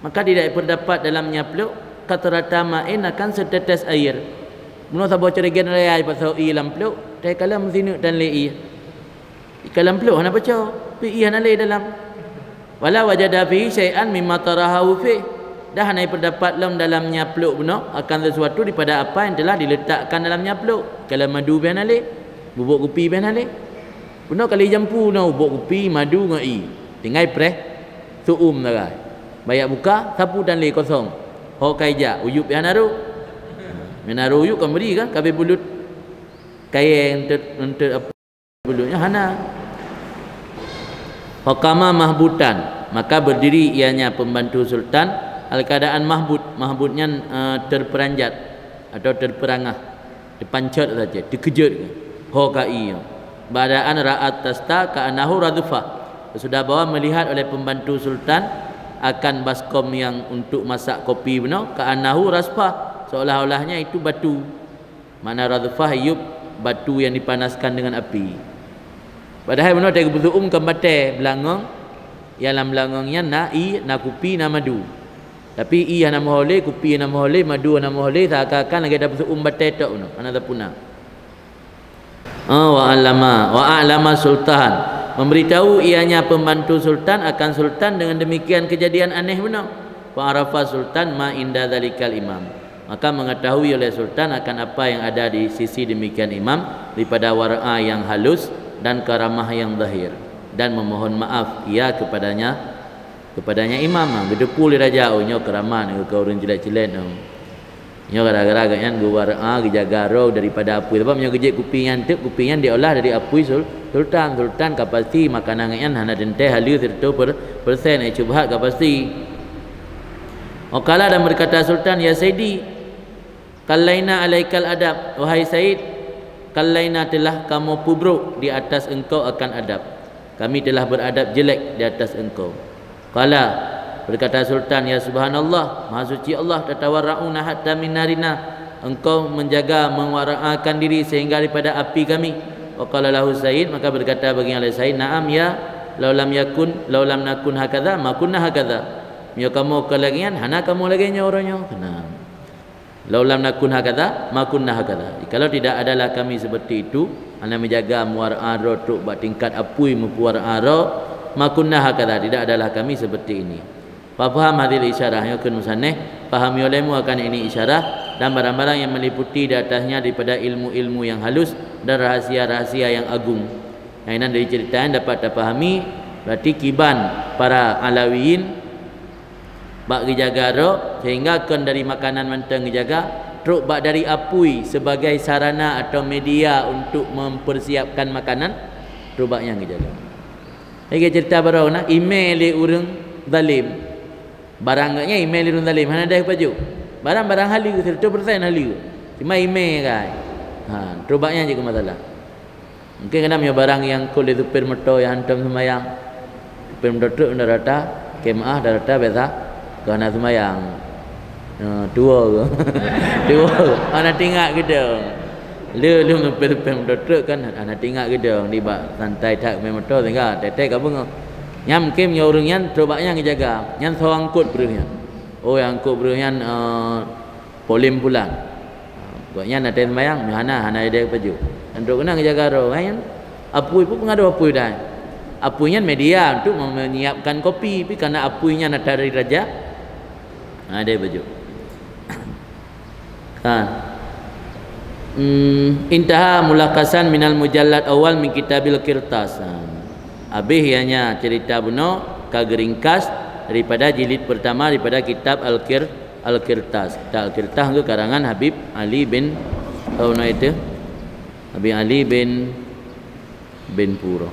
maka tidak berdapat dalamnya plôk, qatrata ma'in, akan setetes air. Bunoe saboh ceureugen raya jipasoe ie lam plôk, takalon meusineuk tan lé ie. Ikalon plôk hana paco, pih ie hana lé dalam. Wala wajada fihi syai'an mimma tarahahu fih. Dah hana ipeudapat lom dalamnya plôk bunoe akan sesuatu daripada apa yang telah diletakkan dalamnya plôk. Ikalon madu pih hana lé, bubôk kupi pih hana lé. Bunoe kali jampu na bubôk kupi, madu ngon ie. Tinggai preh, su'um sagai. Bak jak buka, sapeue tan lé, kosong. Ho ka ijak, uyueb pih hana rôh. Meunan rôh uyueb kan bri kan, ka abéh bulut. Kayèe eunteuk, eunteuk apa? Bulut nyan hana. Faqama mahbutan, maka berdiri ianya pembantu sultan, dalam keadaan mahbut. Mahbut nyan, eh, terperanjat atau terperangah, teupancot saja, teukeujot. Ho ka ie. Ba'da an ra'at tasta ka'annahu radhfah. Sesudah bahwa melihat oleh pembantu sultan akan baskom yang untuk masak kopi bunoe, ka'annahu radhfah, seolah-olahnya itu batu. Makna radhfah, yup, batu yang dipanaskan dengan api. Padahai bunoe teupeuseu'um kon batèe, beulangong. Nyang lam beulangong nyan na ie, na kupi, na madu. Tapi ie hana meuho lé, kupi hana meuho lé, madu hana meuho lé, seakan-akan lagèe tapeusu'um batèe tok bunoe, hana tapuna. Ah, wa alama, wa alama sultan, memberitahu ianya pembantu sultan akan sultan dengan demikian kejadian aneh bunoe. Fa arafa sultan ma inda dzalikal imam. Maka mengetahui oleh sultan akan apa yang ada di sisi demikian imam daripada war'a yang halus dan karamah yang zahir, dan memohon maaf ia kepadanya, kepadanya imam. Ha, geuteupeue lé raja, "Oh, nyoe keuramat, nyoe keu ureueng cilet-cilet, oh. Nyoe gara-gara gobnyan geuwar'a, geujaga droe daripada apui." Sabab meunyoe geujép kupi nyan teuk, kupi nyan diolah dari apui sul-, sultan. Sultan ka pasti makanan gobnyan hana teuntèe haleue siratoh per-, persen, eh, syubhat ka pasti. Wa qala, dan berkata sultan, "Ya sayyidi, qallaina alaikal adab." Wahai said, qallaina, telah kamoe peubrôk di atas engkau akan adab. Kami telah beradab jelek di atas engkau. Qala, berkata sultan, "Ya subhanallah, maha suci Allah, tatawarra'una hatta min narina." Engkau menjaga, mewara'akan diri sehingga daripada api kami. Wa qala lahu said, maka berkata baginya oleh said, "Na'am, ya, lau lam yakun, lau lam nakun hakadha, ma kunna hakadha." Meunyoe kamoe kon lagèe nyan, hana kamoe lagèe nyoe uroe nyoe. Nah. "Lau lam nakun hakadha, ma kunna hakadha." Kalau tidak adalah kami seperti itu, hana meujaga muara droe trok bak tingkat apui meupuara droe, ma kunna hakadha, tidak adalah kami seperti ini. Fafham hadhil isyarah, nyoe kheun musannif, pahami olehmu akan ini isyarah dan barang-barang yang meliputi di atasnya daripada ilmu-ilmu yang halus dan rahasia-rahasia yang agung. Nyang inan dari cerita nyan dapat tapahami, berarti kiban para Alawiyin bak geujaga droe, sehingga kon dari makanan mantong geujaga, trok bak dari apui sebagai sarana atau media untuk mempersiapkan makanan, trok bak nyan geujaga. Lagèe cerita baroe na, imè lé ureueng zalim. Barang gobnyan imè lé ureueng zalim, hana deuh pajoh. Barang-barang haleue, siratoh persen haleue. Cuma imè kai. Ha, trok bak nyan jeuet keu masalah. Mungkin kadang meunyoe barang nyang kon lé supir moto nyang hantom seumayang. Supir moto trok dan rata, keu meu'ah dan rata biasa keu hana seumayang. Eh, tuwo. Tuwo. Hana teuingat keudong. Le lôn leupah-leupah moto truk kan, hana teuingat keudong, nibak santai that mé moto sehingga teutek ka beungoh. Nyan mungken nyoe ureuëng nyan trok bak nyan geujaga, nyan soe angkot breueh nyan. Oh, nyang angkot breueh nyan, eh, Polem Pulan. Gobnyan na teuh sembayang, nyoe hana, hana ideh pajoh. Dan trok keunan geujaga droe, kan? Apui pun peungadoh apui dai. Apui nyan media untuk menyiapkan kopi, tapi karena apui nyan atra dari raja, hana ideh pajoh. Kan. Hmm, intaha mulakhasan minal mujallad awal min kitabil qirtas. Ha. Habis ianya cerita bunoe ka geuringkas daripada jilid pertama daripada kitab Al-Qir-, Al-Qirtas. Kitab Al-Qirtas ke karangan Habib Ali bin, oh, na itu. Habib Ali bin bin Puro.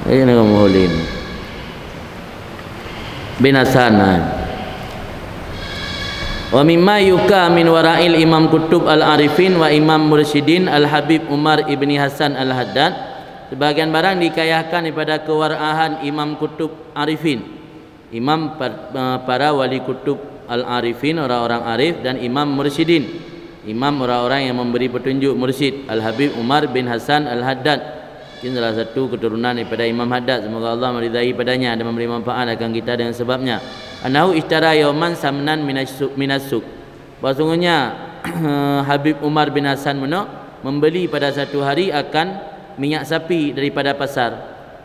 Eh, nak muhulin. Bin Hasan, ha. Wa mimma yuka min wara'il Imam Kutub Al-Arifin wa Imam Mursyidin Al-Habib Umar ibni Hasan Al-Haddad, sebagian barang dikayahkan daripada kewaraan Imam Kutub Arifin. Imam pa-, eh, para wali kutub al-arifin, orang-orang arif, dan imam mursyidin, imam orang-orang yang memberi petunjuk, mursyid, Al-Habib Umar bin Hasan Al-Haddad. Mungkin salah satu keturunan daripada Imam Haddad. Semoga Allah meridai padanya dan memberi manfaat akan kita dengan sebabnya. Annahu ishtara yauman samnan minassu-, minassuq. Bahwasanya Habib Umar bin Hasan meunoe membeli pada satu hari akan minyak sapi daripada pasar.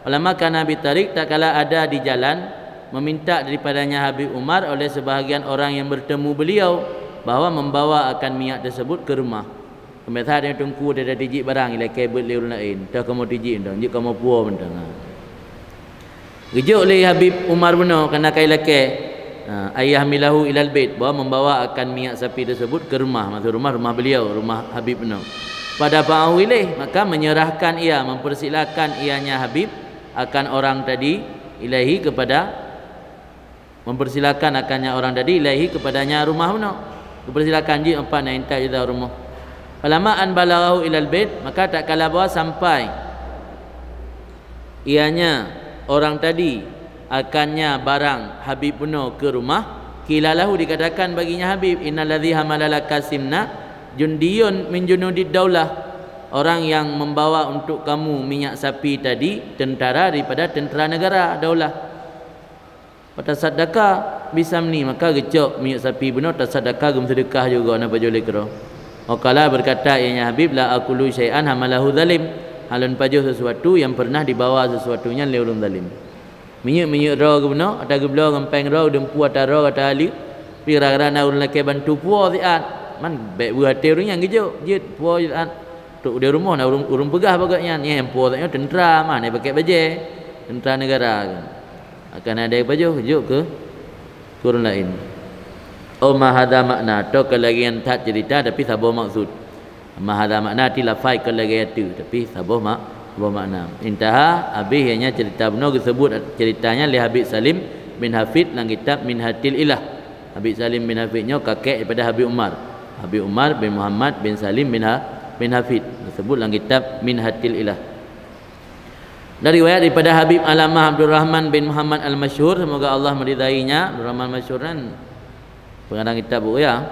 Falamma kana bitarik, tatkala ada di jalan, meminta daripadanya Habib Umar oleh sebahagian orang yang bertemu beliau bahwa membawa akan minyak tersebut ke rumah. Pemirsa, ada teungku, ada tijik barang, ilakée beuet lé ureuëng laén, toh kamoe tijik mantong, jeuet kamoe puwoe mantong. Ha. Geujok lé Habib Umar bunoe kana kai lakée, ha, ayyahmilahu ilal bait, bahwa membawa akan minyak sapi tersebut ke rumah, maksud rumah, rumah beliau, rumah Habib bunoe. Fadafa'ahu ilaih, maka menyerahkan ia, mempersilakan ianya Habib akan orang tadi, ilaihi, kepada, mempersilakan akannya orang tadi, ilaihi, kepadanya rumah bunoe. Dipersilakan jih empat na intat jih rumoh. Falamma an balaghahu ilal bait, maka tatkala bahwa sampai ianya orang tadi akannya barang Habib bunoe ke rumah, qila lahu, dikatakan baginya Habib, "Innalladzi hamala laka simna jundiyun min junudid daulah." Orang yang membawa untuk kamu minyak sapi tadi tentara daripada tentara negara daulah. Fatasaddaqa bisamni, maka geucok minyak sapi bunoe, tasaddaqa, geumeuseudeukah juga na pajoh lé keudroe. Wa qala, berkata ianya Habib, "La akulu syai'an hamalahu zalim." Hana lôn pajoh sesuatu yang pernah dibawa sesuatu nyan lé ureuëng zalim. Minyeuk-minyeuk droe geubunoe, ata geubloe ngon péng droe, geudeumpue ata droe, ata aleuk. Tapi gara-gara na ureuëng lakée bantu puwoe siat. Man bék beuh até ureuëng nyan geujok, jeuet puwoe siat. Trok di rumoh na ureuëng, ureuëng peugah bak gobnyan, "Nyan puwoe siat nyoe tentara, man, pakèk bajée tentara negara." Akan ada pajoh jok keu, keu ureuëng laén. Oh, ma hadza makna, toh keu lagée nyan that cerita, tapi saboh maksud. Ma hadza makna, ti lafai keu lagée tu, tapi saboh mak-, saboh makna. Intaha, habéh ianya cerita bunoe, geuseubut ceritanya lé Habib Salim bin Hafid lam kitab Minhatil Ilah. Habib Salim bin Hafid nyoe kakek daripada Habib Umar. Habib Umar bin Muhammad bin Salim bin Ha-, bin Hafid. Geuseubut lam kitab Minhatil Ilah. Dan riwayat daripada Habib Alamah Abdurrahman bin Muhammad Al-Masyhur, semoga Allah meridainya. Abdurrahman Masyhur kan pengarang kitab buku, ya.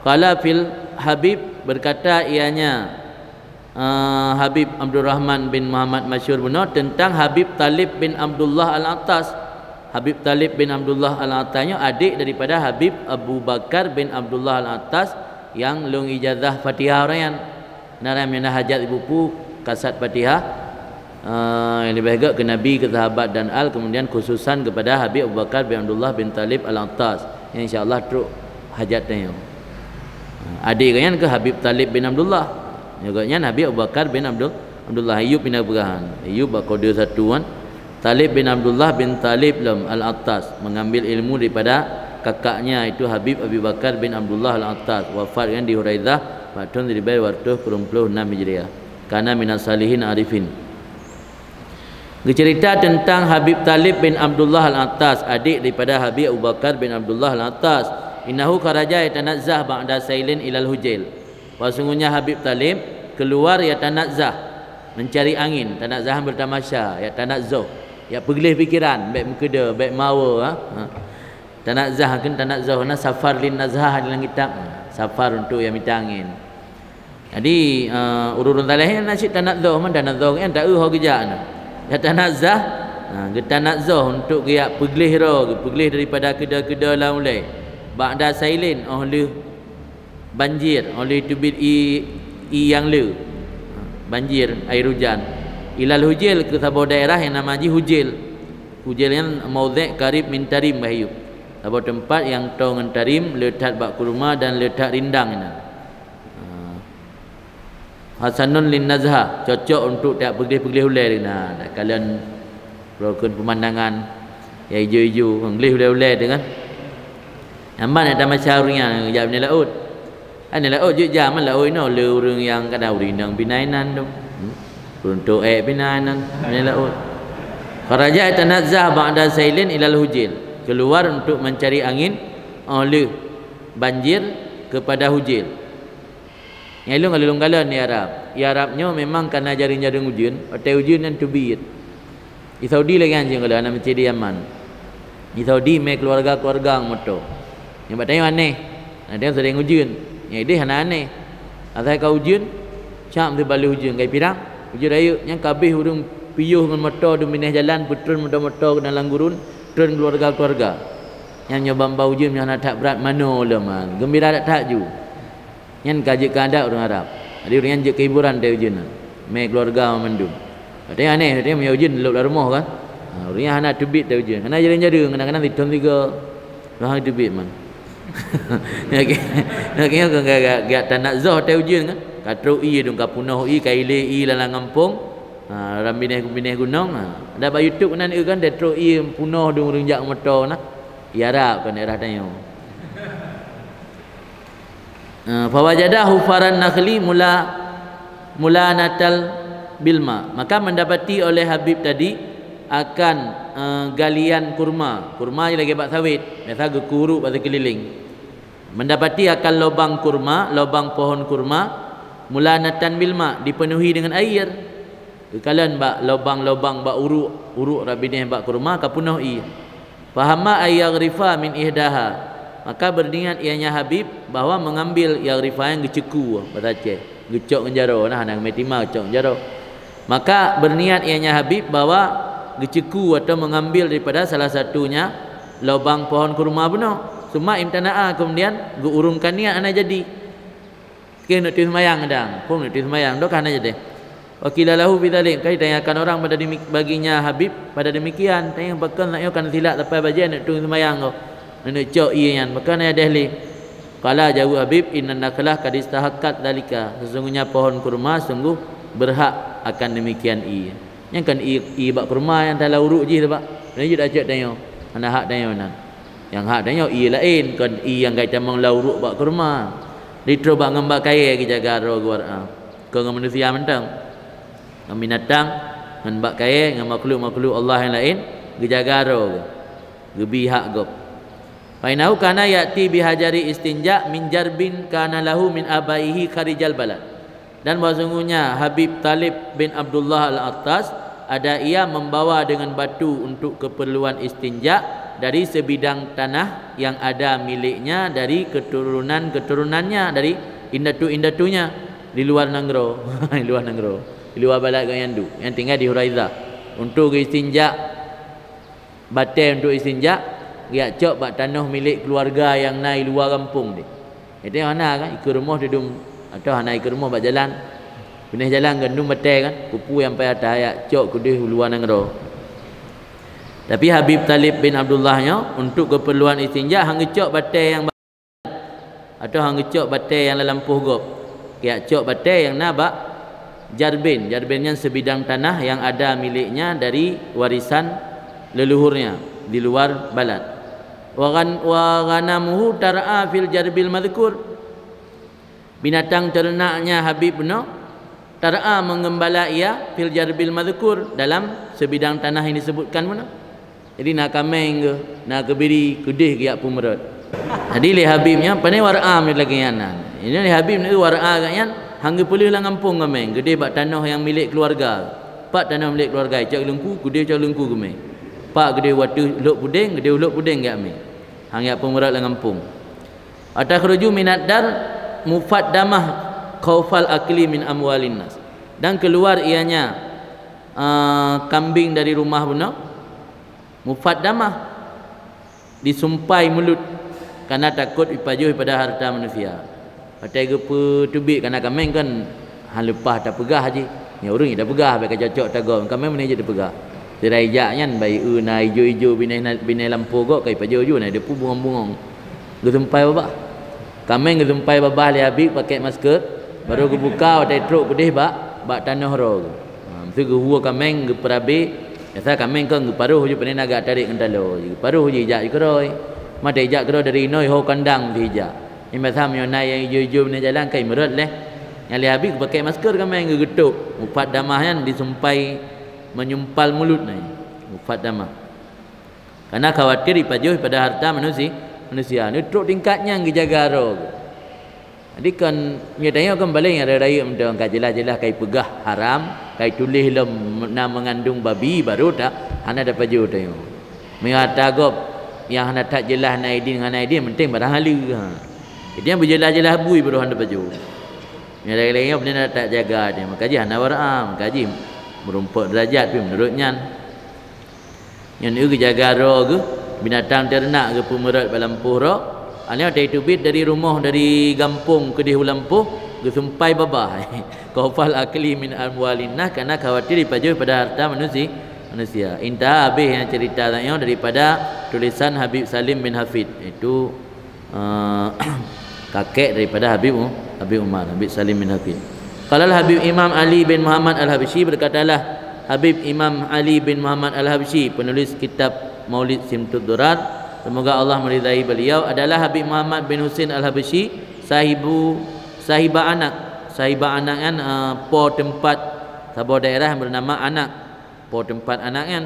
Qala fil Habib, berkata ianya, eh, Habib Abdurrahman bin Muhammad Masyhur bunoe tentang Habib Talib bin Abdullah Al-Attas. Habib Talib bin Abdullah Al-Attas nyoe adik daripada Habib Abu Bakar bin Abdullah Al-Attas yang lôn ijazah Fatihah awak nyan. Na ram nyang na hajat ibu-bu kasat Fatihah, eh, yang lebih agak ke Nabi, ke sahabat dan al, kemudian khususan kepada Habib Abu Bakar bin Abdullah bin Talib Al-Attas, yang insya Allah trok hajat tanyoe. Adik gobnyan ke Habib Talib bin Abdullah. Nyoe gobnyan Habib Abu Bakar bin Abdul-, Abdullah. Ayub bin Abu Gahan. Ayub bak kode satu kan. Talib bin Abdullah bin Talib lom Al-Attas, mengambil ilmu daripada kakaknya, itu Habib Abi Bakar bin Abdullah Al-Attas, wafat kan di Huraizah bak thon siribèe dua ratus enam puluh enam Hijriah. Kana minas salihin arifin. Geucerita tentang Habib Talib bin Abdullah Al-Attas, adik daripada Habib Abu Bakar bin Abdullah Al-Attas. Innahu kharaja yatanazzah ba'da sailin ilal Hujail. Bahwa sungguhnya Habib Talib keluar yatanazzah, mencari angin, tanazzah bertamasya, yatanazzuh, Ya peugleh pikiran, bèk meukeudè, bèk mawe, ha. Ha. Tanazah kan, tanazah na safar lin nazah dalam kitab. Ha. Safar untuk yang mita angin. Jadi, eh, ureueng-ureueng saleh nyan na cit tanazah, man tanazah nyan tak eu ho geujak na. Ya tanazah, ha, geutanazah untuk geujak peugleh droe, geupeugleh daripada keudè-keudè lam ulèe. Ba'da sailin, oh lheueh banjir, oh lheueh teubiet ie, ie nyang le. Ha, banjir, air hujan. Ilal hujil, keu saboh daerah nyang nama jih hujil. Hujil nyan maudhi' qarib min tarim, bahiyub. Saboh teumpat nyang toe ngon tarim, le that bak kurma dan le that rindang nyan. Ha. Hasanun lin nazha, cocok untuk tajak peugleh-peugleh ulèe. Nah, takalon rukun pemandangan nyang ijo-ijo, gleh ulèe-ulèe tu kan. Nyaman ya tamasa ureueng nyan jak binéh laôt. Kan binéh laôt jeuet jameun laôt inoe le ureueng nyang kadang ureueng inong binéh inan tu. Hmm. Ureueng toh ék binéh inan, binéh laôt. Kharaja yatanazzahu ba'da sailin ilal hujil. Keluar untuk mencari angin, oh lheueh banjir kepada hujil. Nyang ilôn ka lôn kalon di Arab. Di Arab nyoe memang ka na jareueng-jareueng ujeuen, watèe ujeuen nyan teubiet. Di Saudi lagèe nyan cit, kalau hana meucit di Yaman. Di Saudi mè keuluwarga-keuluwarga ngon moto. Nyang bak tanyoe aneh. Nah, tanyoe seuring ujeuen. Nyang idéh hana aneh. Asai ka ujeuen, cap sibaloh ujeuen, ka ipirang, ujeuen rayeuk. Nyan ka abéh ureueng piôh ngon moto dum binéh jalan, peutreun moto-moto keunan lam gurun, treun keuluwarga-keuluwarga. Nyan nyoe ban-ban ujeuen nyoe hana that brat, manoe lom, ha, geumbira that-that ju. Nyan ka jeuet keu adat ureueng Arab. Jadi ureueng nyan jeuet keu hiburan watèe ujeuen nyan. Mè keuluwarga mandum. Watèe aneh, watèe mè ujeuen lhôk lam rumoh kan. Ha, ureueng nyan hana teubiet watèe ujeuen. Hana jareueng-jareueng, kadang-kadang sithon sigoe. Hana teubiet man. Oke. Oke, ka, ka, ka, ka tanazah watèe ujeuen kan. Ka trok ie dong, ka peunoh ie, ka ilèe ie lam, lam gampông. Ha, lam binéh, binéh gunong. Ha. Ada bak YouTube nan eu kan, trok ie peunoh dong ureueng jak moto na. Di Arab kan daerah tanyoe. Eh, fawajada hufaran nakhli mula, mulanatal bilma. Maka mendapati oleh Habib tadi akan, eh, galian kurma. Kurma je lagèe bak sawét, biasa geukeu uruek bak sikeulileng. Mendapati akan lobang kurma, lobang pohon kurma, mulanatan bilma, dipenuhi dengan air. Geukalon bak lobang-lobang bak uruek, uruek rab binéh bak kurma ka peunoh ie. Fahamma ay yaghrifa min ihdaha. Maka berniat ianya Habib bahwa mengambil yaghrifa nyang geuceuku, bahasa Aceh. Geucok ngon jaroe, nah, hana geumè tima, geucok ngon jaroe. Maka berniat ianya Habib bahwa geuceuku atau mengambil daripada salah satunya lobang pohon kurma bunoe. Summa imtana'a, kemudian geuurungkan niat hana jadi. Keu neuk tueng seumayang dang, phon neuk tueng seumayang, dok hana jadi. Wa qila lahu bidzalik, ka ditanyakan orang pada demi-, baginya Habib pada demikian, tanyong pakon nak nyoe kan silak sampai bajèe neuk tueng seumayang kok. Neuk cok ie nyan, pakon hana jadi lé. Qala, jaweueb Habib, innan nakhlah qad istahaqqat dzalika, sesungguhnya pohon kurma sungguh berhak akan demikian ie. Nyan kan ie, ie bak kurma nyang tala uruek jih tu bak. Nyan jeuet acok tanyoe, hana hak tanyoe nan. Nyang hak tanyoe ie laén, kon ie nyang ka itamong lam uruek bak kurma. Di trok bak ngon bak kayèe geujaga droe geuwar'a. Kon ngon manusia mantong. Ngon binatang, ngon bak kayèe, ngon makhluk-makhluk Allah nyang laén, geujaga droe geuh. Geubi hak gob. Fa innahu kana ya'ti bihajari istinja min jarbin kana lahu min abaihi kharijal balad. Dan bahwasungguhnya Habib Talib bin Abdullah Al-Attas ada ia membawa dengan batu untuk keperluan istinja dari sebidang tanah yang ada miliknya dari keturunan-keturunannya, dari indatu-indatunya di luar nanggroe, di luar nanggroe, di luar balad gobnyan duek, nyang tinggai di Huraizah, untuk geuistinja. Batèe untuk istinja, geujak cok bak tanoh milék keuluwarga nyang na i luwa gampông deh. Itu hana kan, ikeue rumoh didum, atau hana ikeue rumoh bak jalan. Binéh jalan geuh dum batèe kan, peue-peue nyang payah tajak cok keudeh u luwa nanggroe. Tapi Habib Talib bin Abdullah nyoe, untuk keperluan istinja, han geucok batèe nyang atau han geucok batèe nyang lam lampôh gob. Geujak cok batèe nyang na bak jarbin. Jarbin nyan sebidang tanah yang ada miliknya dari warisan leluhurnya di luar balad. Wa ghan-, wa ghanamuhu tar'a fil jarbil madhkur. Binatang teurnaknya Habib bunoe, tar'a, menggembala ia, fil jarbil madhkur, dalam sebidang tanah yang disebutkan bunoe. Jadi na kaméng geuh, na keubiri, keudeh geujak peumeurot. Jadi lé Habib nyan, pane war'a lagèe nyan na. Ini lé Habib nyan war'a gobnyan, han geupeuleueh lam gampông kaméng, keudeh bak tanoh nyang milék keuluwarga. Pat tanoh milék keuluwarga, cok leungku, keudeh cok leungku geumé. Pat keudeh u ateueh lhok pudeng, keudeh u lhok pudeng geumé. Hana peumeurot lam gampông. Atakhruju minad dar mufaddamah khaufal akli min amwalin nas. Dan keluar ianya, eh, kambing dari rumah bunoe mufaddamah, disumpai mulut, karena takot ipajoh pada harta manusia. Watèe geupeuteubiet kana kaméng kan han leupah tapeugah jih. Nyan ureueng nyang tapeugah, bèk kacocok tagob. Kaméng meunyoe jeuet tapeugah. Sira ijak nyan, bayeue na ijo-ijo binéh na, binéh lampôh gob ka ipajoh ju na depu bungong-bungong. Geusumpai babah. Kaméng geusumpai babah lé Habib pakèk masker, barô geubuka watèe trok keudeh bak, bak tanoh roe. Ha, meusu geuhue kaméng geupeurabé, biasa kaméng kon geuparoh ju, pane na geutarek ngon taloe. Geuparoh ju ijak ju keudroe. Watèe ijak keudroe dari inoe ho kandang meusu ijak. Nyan biasa meunyoe na nyang ijo-ijo binéh jalan ka imeurot lé. Nyan lé Habib geupakèk masker kaméng geugeutôp. Mufaddamah nyan disumpai, menyumpal mulut nyan. Mufaddamah. Karena khawatir ipajoh pada harta manusi-, manusia. Neutrok tingkat nyan geujaga droe. Jadi kon, meunyoe tanyoe kon paléng rayeuk-rayeuk mantong, ka jeulaih-jeulaih ka ipeugah haram, ka ituléh lom na meungandong babi, barô ta hana tapajoh tanyoe. Meunyoe atra gob nyang hana that jeulaih na idin ngon hana idin, penting barang haleue, ha. Jadi nyang beujeulaih-jeulaih bui barô hana tapajoh. Nyang laén-laén nyoe beuna that jaga dia, maka jih hana wara, maka jih meurumpok deurajat pih meunurot nyan. Nyan geujaga droe geuh, binatang teurenak geupeumeurot bak lampôh roe. Aneuk watèe teubiet dari rumoh, dari gampông keudeh u lampôh, geusumpai babah. Khaufal akli min amwalin nas, karena khawatir ipajoh pada harta manusi-, manusia. Intaha, habéh nyang cerita nyoe daripada tulisan Habib Salim bin Hafid, yaitu eh, kakek daripada Habib U-, Habib Umar, Habib Salim bin Hafid. Qala Habib Imam Ali bin Muhammad Al-Habsyi, berkatalah Habib Imam Ali bin Muhammad Al-Habsyi, penulis kitab Maulid Simtud Durar, semoga Allah meridai beliau, adalah Habib Muhammad bin Husain Al-Habsyi, sahibu, sahiba anak. Sahiba anak nyan, eh, po teumpat saboh daerah yang bernama Anak. Po teumpat anak nyan.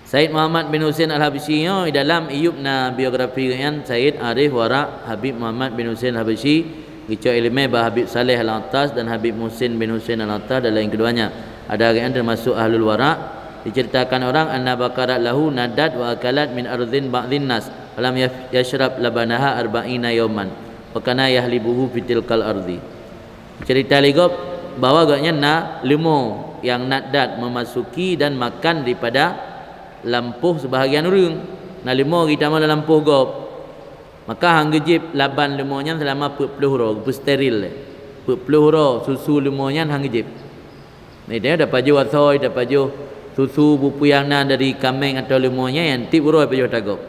Said Muhammad bin Husain Al-Habsyi nyoe, di dalam Iyub na biografi geuhnyan, Said Arif Wara' Habib Muhammad bin Husain Al-Habsyi, geucok iéleumé bak Habib Saleh Al-Attas dan Habib Muhsin bin Husain Al-Attas, dan laén keduanya. Ada geuhnyan termasuk ahlul wara'. Diceritakan orang, anna baqarat lahu nadat wa akalat min ardhin ba'dhin nas, falam yaf-, yashrab labanaha arba'ina yauman, wa kana yahlibuhu fi tilkal ardhi. Cerita lé gob bahwa gobnyan na leumo nyang nadat memasuki dan makan daripada lampôh sebahagian ureuëng. Na leumo geutamong lam lampôh gob. Maka han geujieb laban leumo nyan selama peuet ploh uroe, geupeusteril lé. Peuet ploh uroe susu leumo nyan han geujieb. Nyan tapajoh asoe, tapajoh susu bukon nyang na dari kaméng atawa leumo nyan, nyang tieb uroe pajoh ata gob.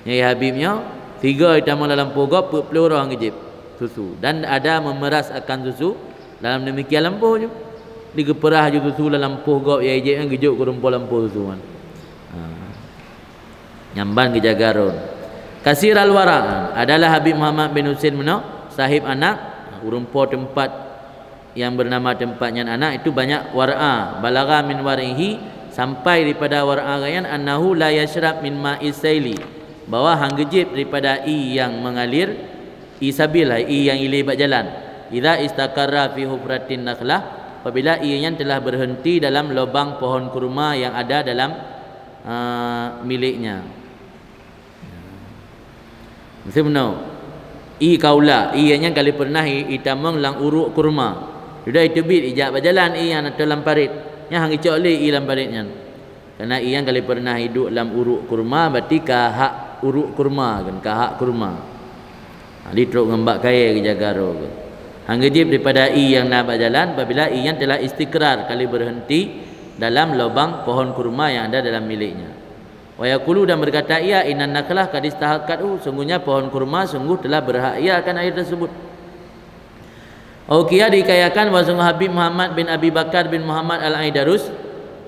Nyang Habib nyoe, sigoe tamong lam lampôh gob peuet ploh uroe han geujieb susu, dan ada memeras akan susu dalam demikian lampôh ju. Digeupeurah ju susu lam lampôh gob nyang jieb nyan geujok keu rumpok lampôh susu nyan. Ha. Nyan ban geujaga droe. Kasiral wara' adalah Habib Muhammad bin Husain meunoe, sahib anak, ureuëng po teumpat yang bernama tempat nyan Anak itu banyak wara', balagha min warihi, sampai daripada wara' gobnyan annahu la yashrab min ma'is saili, bahwa han geujieb daripada ie yang mengalir, ie sabil, ie yang ilée bak jalan. Idza istaqarra fi hufratin nakhlah, apabila ie nyan telah berhenti dalam lubang pohon kurma yang ada dalam, eh, miliknya. Meuseumeunoe, ie kaula, ie nyan ka lheueh peureunah i-, itamong lam uruek kurma. Sudah iteubiet ijak bak jalan ie nyan atau lam parit. Nyan han geucok lé ie lam parit nyan. Karena ie nyan ka lheueh peureunah iduek lam uruek kurma, berarti ka hak uruek kurma, kan, ka hak kurma. Ha, di trok ngon bak kayée geujaga droe geuh. Han geujieb daripada ie nyang na bak jalan, apabila ie nyan telah istiqrar, ka lheueh berhenti dalam lubang pohon kurma yang ada dalam miliknya. Wa yaqulu, dan berkata ia, "Innan nakhlah qad istahaqqathu," sungguhnya pohon kurma sungguh telah berhak ia akan air tersebut. Ukiya, dihikayakan bahwa sungguh Habib Muhammad bin Abi Bakar bin Muhammad Al-Aidarus,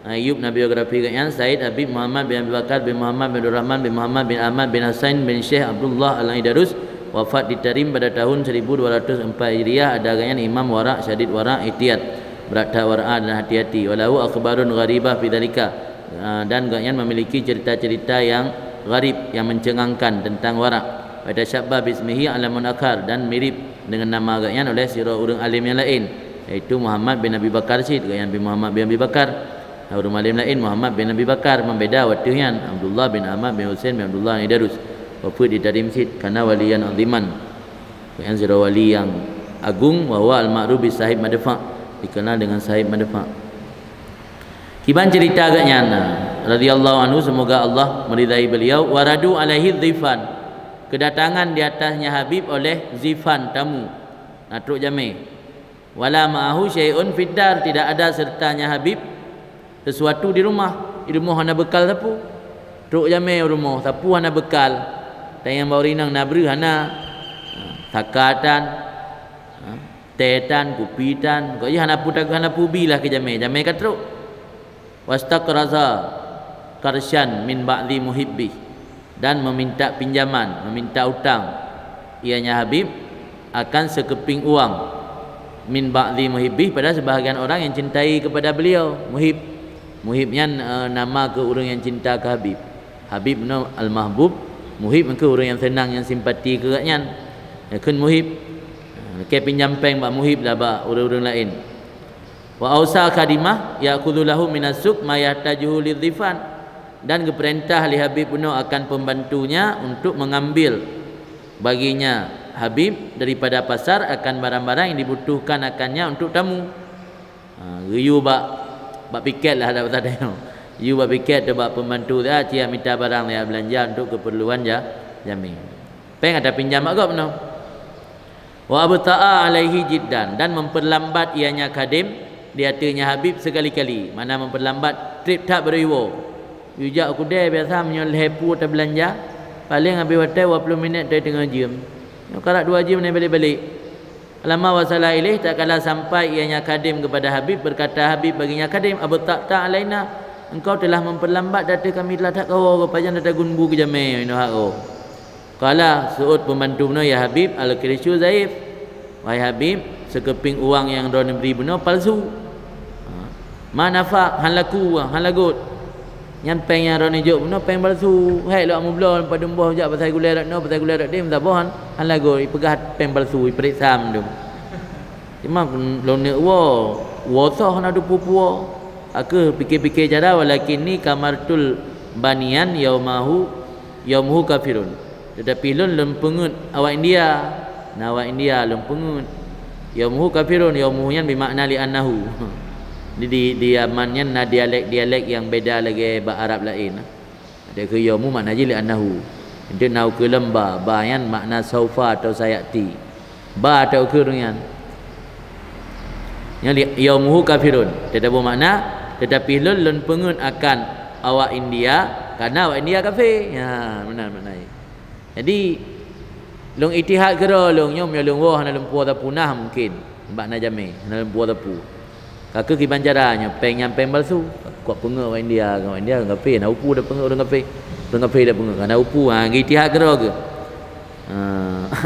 Ayub na biografi gobnyan, Said Habib Muhammad bin Abi Bakar bin Muhammad bin Abdurrahman bin Muhammad bin Ahmad bin Hasan bin Syekh Abdullah Al-Aidarus, wafat di Tarim pada tahun seribu dua ratus empat Hijriah, ada gobnyan imam wara', syadid wara', ihtiyat, brat that wara' dan hati-hati. Walahu akhbarun gharibah fi dzalika, ah, dan gobnyan memiliki cerita-cerita yang gharib, yang mencengangkan tentang wara'. Wa tasyabbah bismihi alamun akhar, dan mirip dengan nama gobnyan oleh sidroe ureuëng alim yang lain. Yaitu Muhammad bin Abi Bakar cit, gobnyan bin Muhammad bin Abi Bakar. Ureuëng malem laén Muhammad bin Abi Bakar, membeda wateuh nyan Abdullah bin Ahmad bin Husain bin Abdullah Idarus. Wafeuet di Tarim cit, kana waliyan aziman. Gobnyan sidroe wali nyang agung, wa huwa al-ma'ruf bi sahib madfa, dikenal dengan sahib madfa. Kiban cerita gobnyan, radhiyallahu anhu, semoga Allah meridai beliau, waradu alaihi dhifan, kedatangan di atasnya Habib oleh zifan, tamu, na trok jamé. Wala ma'ahu syai'un fid dar, tidak ada sertanya Habib sesuatu di rumah. Di rumoh hana bekal sapeue. Trok jamé u rumoh, sapeue hana bekal. Tanyong bak ureuëng inong na breueh hana. Ha, saka tan, ha, teh tan, kupi tan. Kok jih hana peue tag-, hana peue bi lah keu jamé. Jamé ka trok. Wastaqraza qarsyan min ba'di muhibbih, dan meminta pinjaman, meminta utang, ianya Habib, akan sekeping uang, min ba'di muhibbih, pada sebahagian orang yang cintai kepada beliau. Muhib, muhib nyan, eh, nama keu ureuëng nyang cinta keu Habib. Habib nyoe al-mahbub, muhib keu ureuëng nyang seunang, nyang simpati keu gobnyan. Nyan kheun muhib. Eh, lakée pinjam péng bak muhib lah bak ureuëng-ureuëng laén. Wa ausa khadimah ya'khudhu lahu minas suq ma yahtajuhu lidhifan, dan geupeurintah lé Habib bunoe akan pembantunya untuk mengambil baginya Habib daripada pasar akan barang-barang yang dibutuhkan akannya untuk tamu. Ha, geuyue bak, bak piket lah, ada bahasa tanyoe. Yue bak piket tu bak pembantu dia, cia mita barang dia belanja untuk keperluan ja-, jamé. Péng ata pinjam bak gob nyoe. Wa abta'a alaihi jiddan, dan memperlambat ianya khadim di ateueh nya Habib sekali-kali, makna memperlambat treb that baro iwoe. Yue jak u keudè biasa meunyoe lhèe pue tabeulanja, paleng habéh watèe dua ploh minèt teungoh jeuem. Nyoe karab dua jeuem nyan balek-balek. Falamma wasala ilaih, tatkala sampai ianya khadim kepada Habib, berkata Habib bagi nya khadim, "Abta'ta alaina, engkau telah memperlambat di ateueh kami, telah that kawoe, pajan that tagun bu keu jamé inoe hak oh." Qala, seuôt pembantu bunoe, "Ya Habib, al-kirsyu zaif." Wahai Habib, seukeuping uang nyang droeneuh bri bunoe palsu. Ha. Ma nafa, han laku, han lagot. Nyan péng nyang droeneuh jok bunoe péng palsu. Hék lôn mubloe padum boh jak pasai gulèe rot noe, pasai gulèe rot deh, meusaboh han, han lagot. Ipeugah péng palsu, ipeuriksa mandum. Cuma lôn neuk woe, woe soh na teupeue-peue. Aku pikir-pikir cara, walakinni kamartul baniyan yaumahu, yaumuhu kafirun. Tetapi lôn, lôn peungeuet awak India. Na awak India lôn peungeuet. Yaumuhu kafirun, yaumuhu nyan bimakna li'annahu. Di, di, di Yaman nyan na dialek-dialek nyang beda lagèe bak Arab laén. Ada keu yaumu makna jih li'annahu. Enteuk na ukeue lom ba, ba nyan makna saufa atau sayati. Ba atau ukeue nyan. Nyan li-, yaumuhu kafirun. Tetapi makna, tetapi lôn, lôn peungeuet akan awak India, karena awak India kafé. Ya, beuna makna jih. Jadi, lôn ijtihad keudroe lôn nyoe, meunyoe lôn woe hana lôn puwoe sapeue nah mungkin. Bak na jamé, hana lôn puwoe sapeue. Ka keuh kiban cara nyoe, péng nyan péng palsu. Kok peungeuet awak India, awak India ureueng kafé, hana upu dah peungeuet ureueng kafé. Ureueng kafé dah peungeuet, hana upu. Ha, ijtihad keudroe keuh. Ha,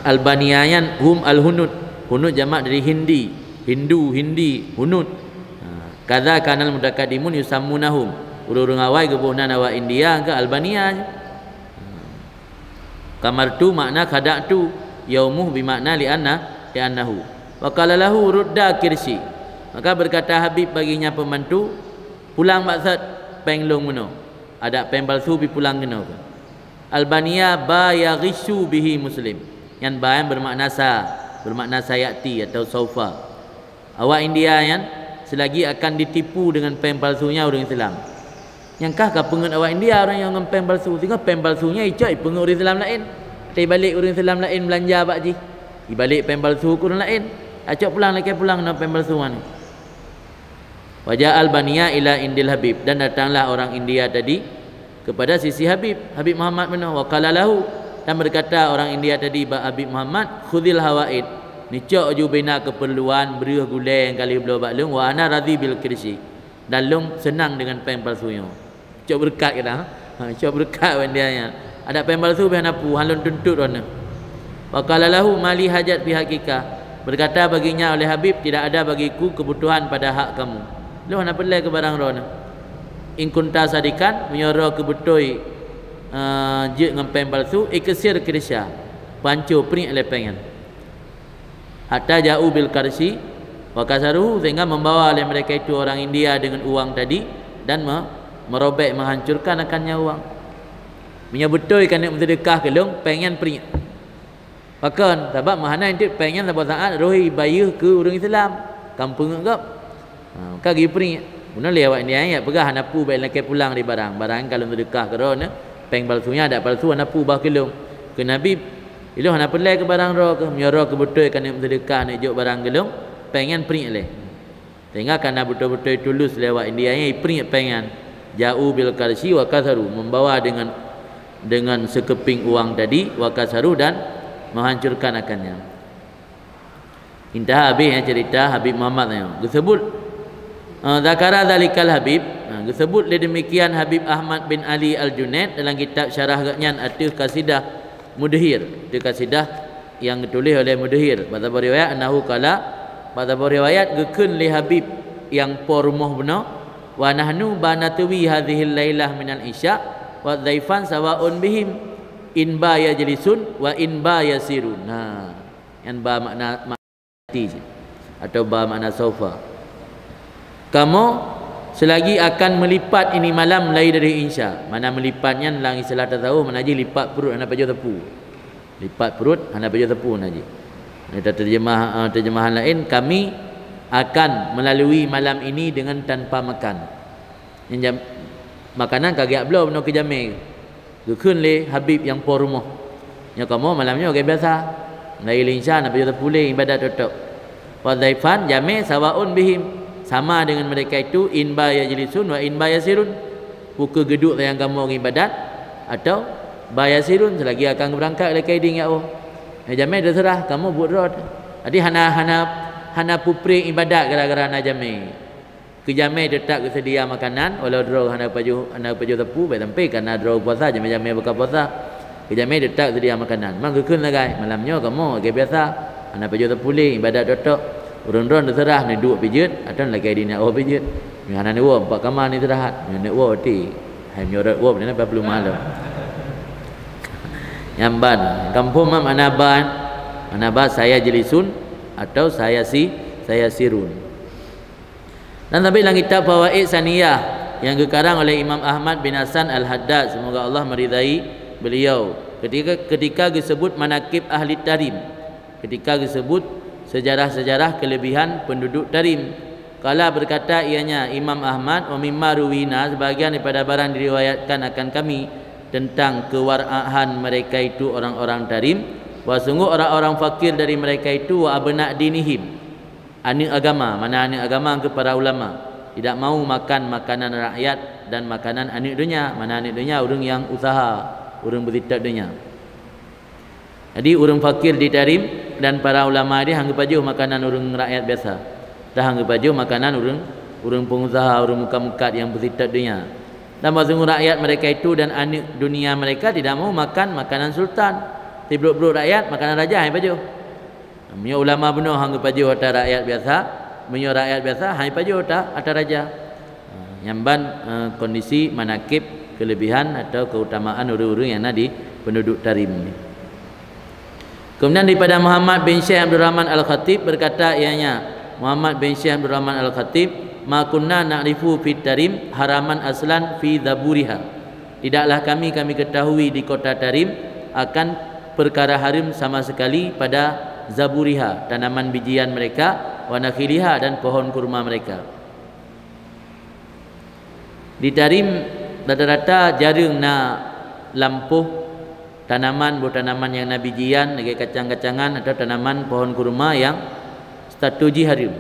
Albania nyan hum al-Hunud. Hunud jamak dari Hindi. Hindu, Hindi, Hunud. Ha, kadza kanal mutakaddimun yusammunahum. Ureueng-ureueng awai geuboh nan awak India keu Albania nyan. Kamartu makna khada'tu, yaumuh bimakna li'anna, li'annahu. Wa qala lahu rudda kirsi. Maka berkata Habib baginya pembantu, "Pulang baksot péng lôn meunoe. Adak péng palsu pi pulang keunoe." Albania ba yaghisyu bihi Muslim. Nyan ba nyan bermakna sa, bermakna sayati atau saufa. Awak India nyan selagi akan ditipu dengan péng palsunya ureueng Islam. Nyang kah ka peungeuet awak India ureueng nyan ngon péng palsu, sehingga péng palsunya icok ipeungeuet ureueng Islam laén. Atau ibalek ureueng Islam laén belanja bak jih. Ibalek péng palsu keu ureueng laén. Acok pulang, lakée pulang ngon péng palsu nyan. Wa ja'a Albania ila indil Habib, dan datanglah orang India tadi kepada sisi Habib, Habib Muhammad meunoe, wa qala lahu, dan berkata orang India tadi bak Habib Muhammad, "Khudhil hawaid, neucok ju bina keperluan, breueh gulée nyang ka lheueh bloe bak lôn, wa ana radhi bil kirsi, dan lôn seunang dengan péng palsu nyoe." Cok beureukat gata, ha? Ha, cok beureukat bak India nyan. Adak péng palsu beh hana peue, han lôn tuntot droeneuh. Wa qala lahu, "Ma li hajat fi haqqika." Berkata baginya oleh Habib, "Tidak ada bagiku kebutuhan pada hak kamu. Lôn hana peureulée keu barang droeneuh. In kunta sadiqan, meunyoe droe keuh beutôi, eh, jeuet ngon péng palsu, iksir kirsya, peuhanco, priek lé péng nyan." Hatta ja'u bil karsi, Wa kasaruhu, sehingga membawa oleh mereka itu orang India dengan uang tadi dan me-, merobek, menghancurkan akannya uang. Meunyoe beutôi keuneuk meuseudeukah keu lôn, péng nyan priek. Pakon? Sabab meuhana enteuk péng nyan saboh saát roh ibayeue keu ureuëng Islam, ka meupeungeut gob. Ha, ka geupriek. Bunoe lé awak India nyan peugah hana peue, bék lakée pulang di barang. Barang nyan ka lôn seudeukah keu droeneuh, péng palsu nyan adak palsu, hana peue bah keu lôn. Keu Nabi, ilôn hana peureulée keu barang droe keuh, meunyoe droe keuh beutôi keuneuk meuseudeukah neujok barang keu lôn, péng nyan priek lé. Sehingga kana beutôi-beutôi tulus lé awak India nyan ipriek péng nyan. Ja'u bil karshi wa kasaru, membawa dengan, dengan sekeping uang tadi, wa kasaru, dan menghancurkan akannya. Intaha, habéh nyan cerita Habib Muhammad nyoe. Geusebut, eh, zakara zalikal Habib, nah, geusebut lé demikian Habib Ahmad bin Ali Al-Junaid dalam kitab syarah geuhnyan ateueh Qasidah Mudhir, ateueh Qasidah nyang geutuléh oleh Mudhir. Bak saboh riwayat annahu qala, bak saboh riwayat geukheun lé Habib nyang po rumoh bunoe, "Wa nahnu ba natwi hadzihil lailah minal isya wa dhaifan sawaun bihim in ba yajlisun wa in ba yasirun." Nah, nyan ba makna, makna ti atau ba makna saufa. Kamoe selagi akan meulipat ini malam mulai dari insya. Mana meulipat nyan lam istilah tasawuf, mana jih lipat pruet hana pajoh sapeue. Lipat pruet hana pajoh sapeue na jih. Nyan terjemah, eh, terjemahan laén, kami akan melalui malam ini dengan tanpa makan. Nyan jam-, makanan ka geujak bloe bunoe keu jamé. Geukheun lé Habib nyang po rumoh. Nyoe kamoe malam nyoe lagée biasa. Mulai lé insya hana pajoh sapeue lé, ibadat tok-tok. Wa dhaifan jamé sawaun bihim, sama dengan mereka itu, in ba yajlisun wa in ba yasirun. Peu kheueh geuduek sayang kamoe ngon ibadat, atau ba yasirun selagi akan geubeurangkat lakée idin jak woe. Nyoe jamé teuseurah, kamoe buet rot. Jadi hana, hana, hana peupriek ibadat gara-gara na jamé. Keu jamé teutap geuseudia makanan, walau droe hana pajoh, hana pajoh sapeue, bék sampai kana droe puasa, jamé-jamé buka puasa. Keu jamé teutap seudia makanan. Mang geukheun sagai, malam nyoe kamoe lagée biasa, hana pajoh sapeue lé, ibadat tok-tok. Ureuëng droe teuseurah, neuduek pih jeuet, atau lakée idin jak woe pih jeuet. Meunyoe hana neuwoe, bak kama neuistirahat. Meunyoe neuwoe, ti. Hai meunyoe rot woe, bak peuleumah lom. Nyan ban, kamoe phom makna ban, makna ban saya jelisun atau saya si, saya sirun. Dan sabé lam kitab Fawaid Saniyah nyang geukarang oleh Imam Ahmad bin Hasan Al-Haddad, semoga Allah meridai beliau, ketika, ketika geusebut manakib ahli Tarim, ketika geusebut sejarah-sejarah kelebihan penduduk Tarim, qala, berkata ianya Imam Ahmad, "Wa mimma ruwina, sebahagian daripada barang diriwayatkan akan kami tentang kewaraan mereka itu orang-orang Tarim, wa sungguh orang-orang fakir dari mereka itu, wa abna dinihim, aneuëk agama, mana aneuëk agama keu para ulama, tidak mau makan makanan rakyat dan makanan aneuëk donya, mana aneuëk donya ureuëng nyang usaha, ureuëng beusitôt donya." Jadi ureuëng fakir di Tarim dan para ulama di han geupajoh makanan ureuëng rakyat biasa, dah han geupajoh makanan ureuëng, ureuëng pengusaha, ureuëng mukat-mukat nyang beusitôt donya. Dan bahwa sungguh rakyat mereka itu dan aneuëk donya mereka tidak mau makan makanan sultan. Sibrok-brok rakyat makanan raja han pajoh. Meunyoe ulama bunoe han geupajoh ata rakyat biasa, meunyoe rakyat biasa han pajoh ata, ata raja. Ha, nyan ban, eh, kondisi manakib, kelebihan atau keutamaan ureuëng-ureuëng nyang na di penduduk Tarim ni. Kemudian daripada Muhammad bin Syekh Abdul Rahman Al-Khatib berkata ianya, Muhammad bin Syekh Abdul Rahman Al-Khatib, "Ma kunna na'rifu fit Tarim haraman aslan fi zaburiha." Tidaklah kami, kami ketahui di kota Tarim akan perkara haram sama sekali pada zaburiha, tanaman bijian mereka, wa nakhiliha, dan pohon kurma mereka. Di Tarim rata-rata jareueng na lampôh tanaman, boh tanaman nyang na bijian lagée kacang-kacangan atau tanaman pohon kurma nyang status jih haram,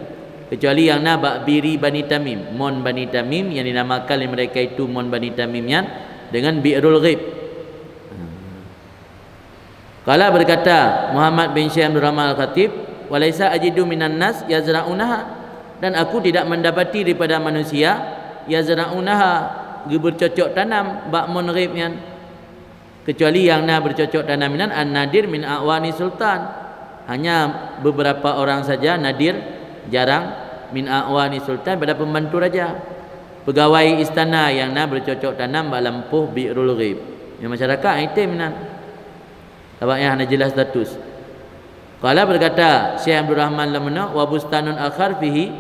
kecuali nyang na bak biri Bani Tamim, mon Bani Tamim, yang dinamakan oleh mereka itu mon Bani Tamim nyan dengan Bi'rul Ghaib. Qala, berkata Muhammad bin Syekh Abdul Rahman Al-Khatib, "Wa laisa ajidu minan nas yazra'unaha," dan aku tidak mendapati daripada manusia, yazra'unaha, geubercocok tanam bak mon ghaib nyan, kecuali nyang na bercocok tanam inan an-nadir min a'wani sultan, hanya beberapa orang saja, nadir, jarang, min a'wani sultan, pada pembantu raja. Pegawai istana nyang na bercocok tanam bak lampôh Bi'rul Ghaib. Nyang masyarakat item inan. Sabab nyan hana jelas status. Qala, berkata Syekh Abdul Rahman Lameno, "Wa bustanun akhar fihi,"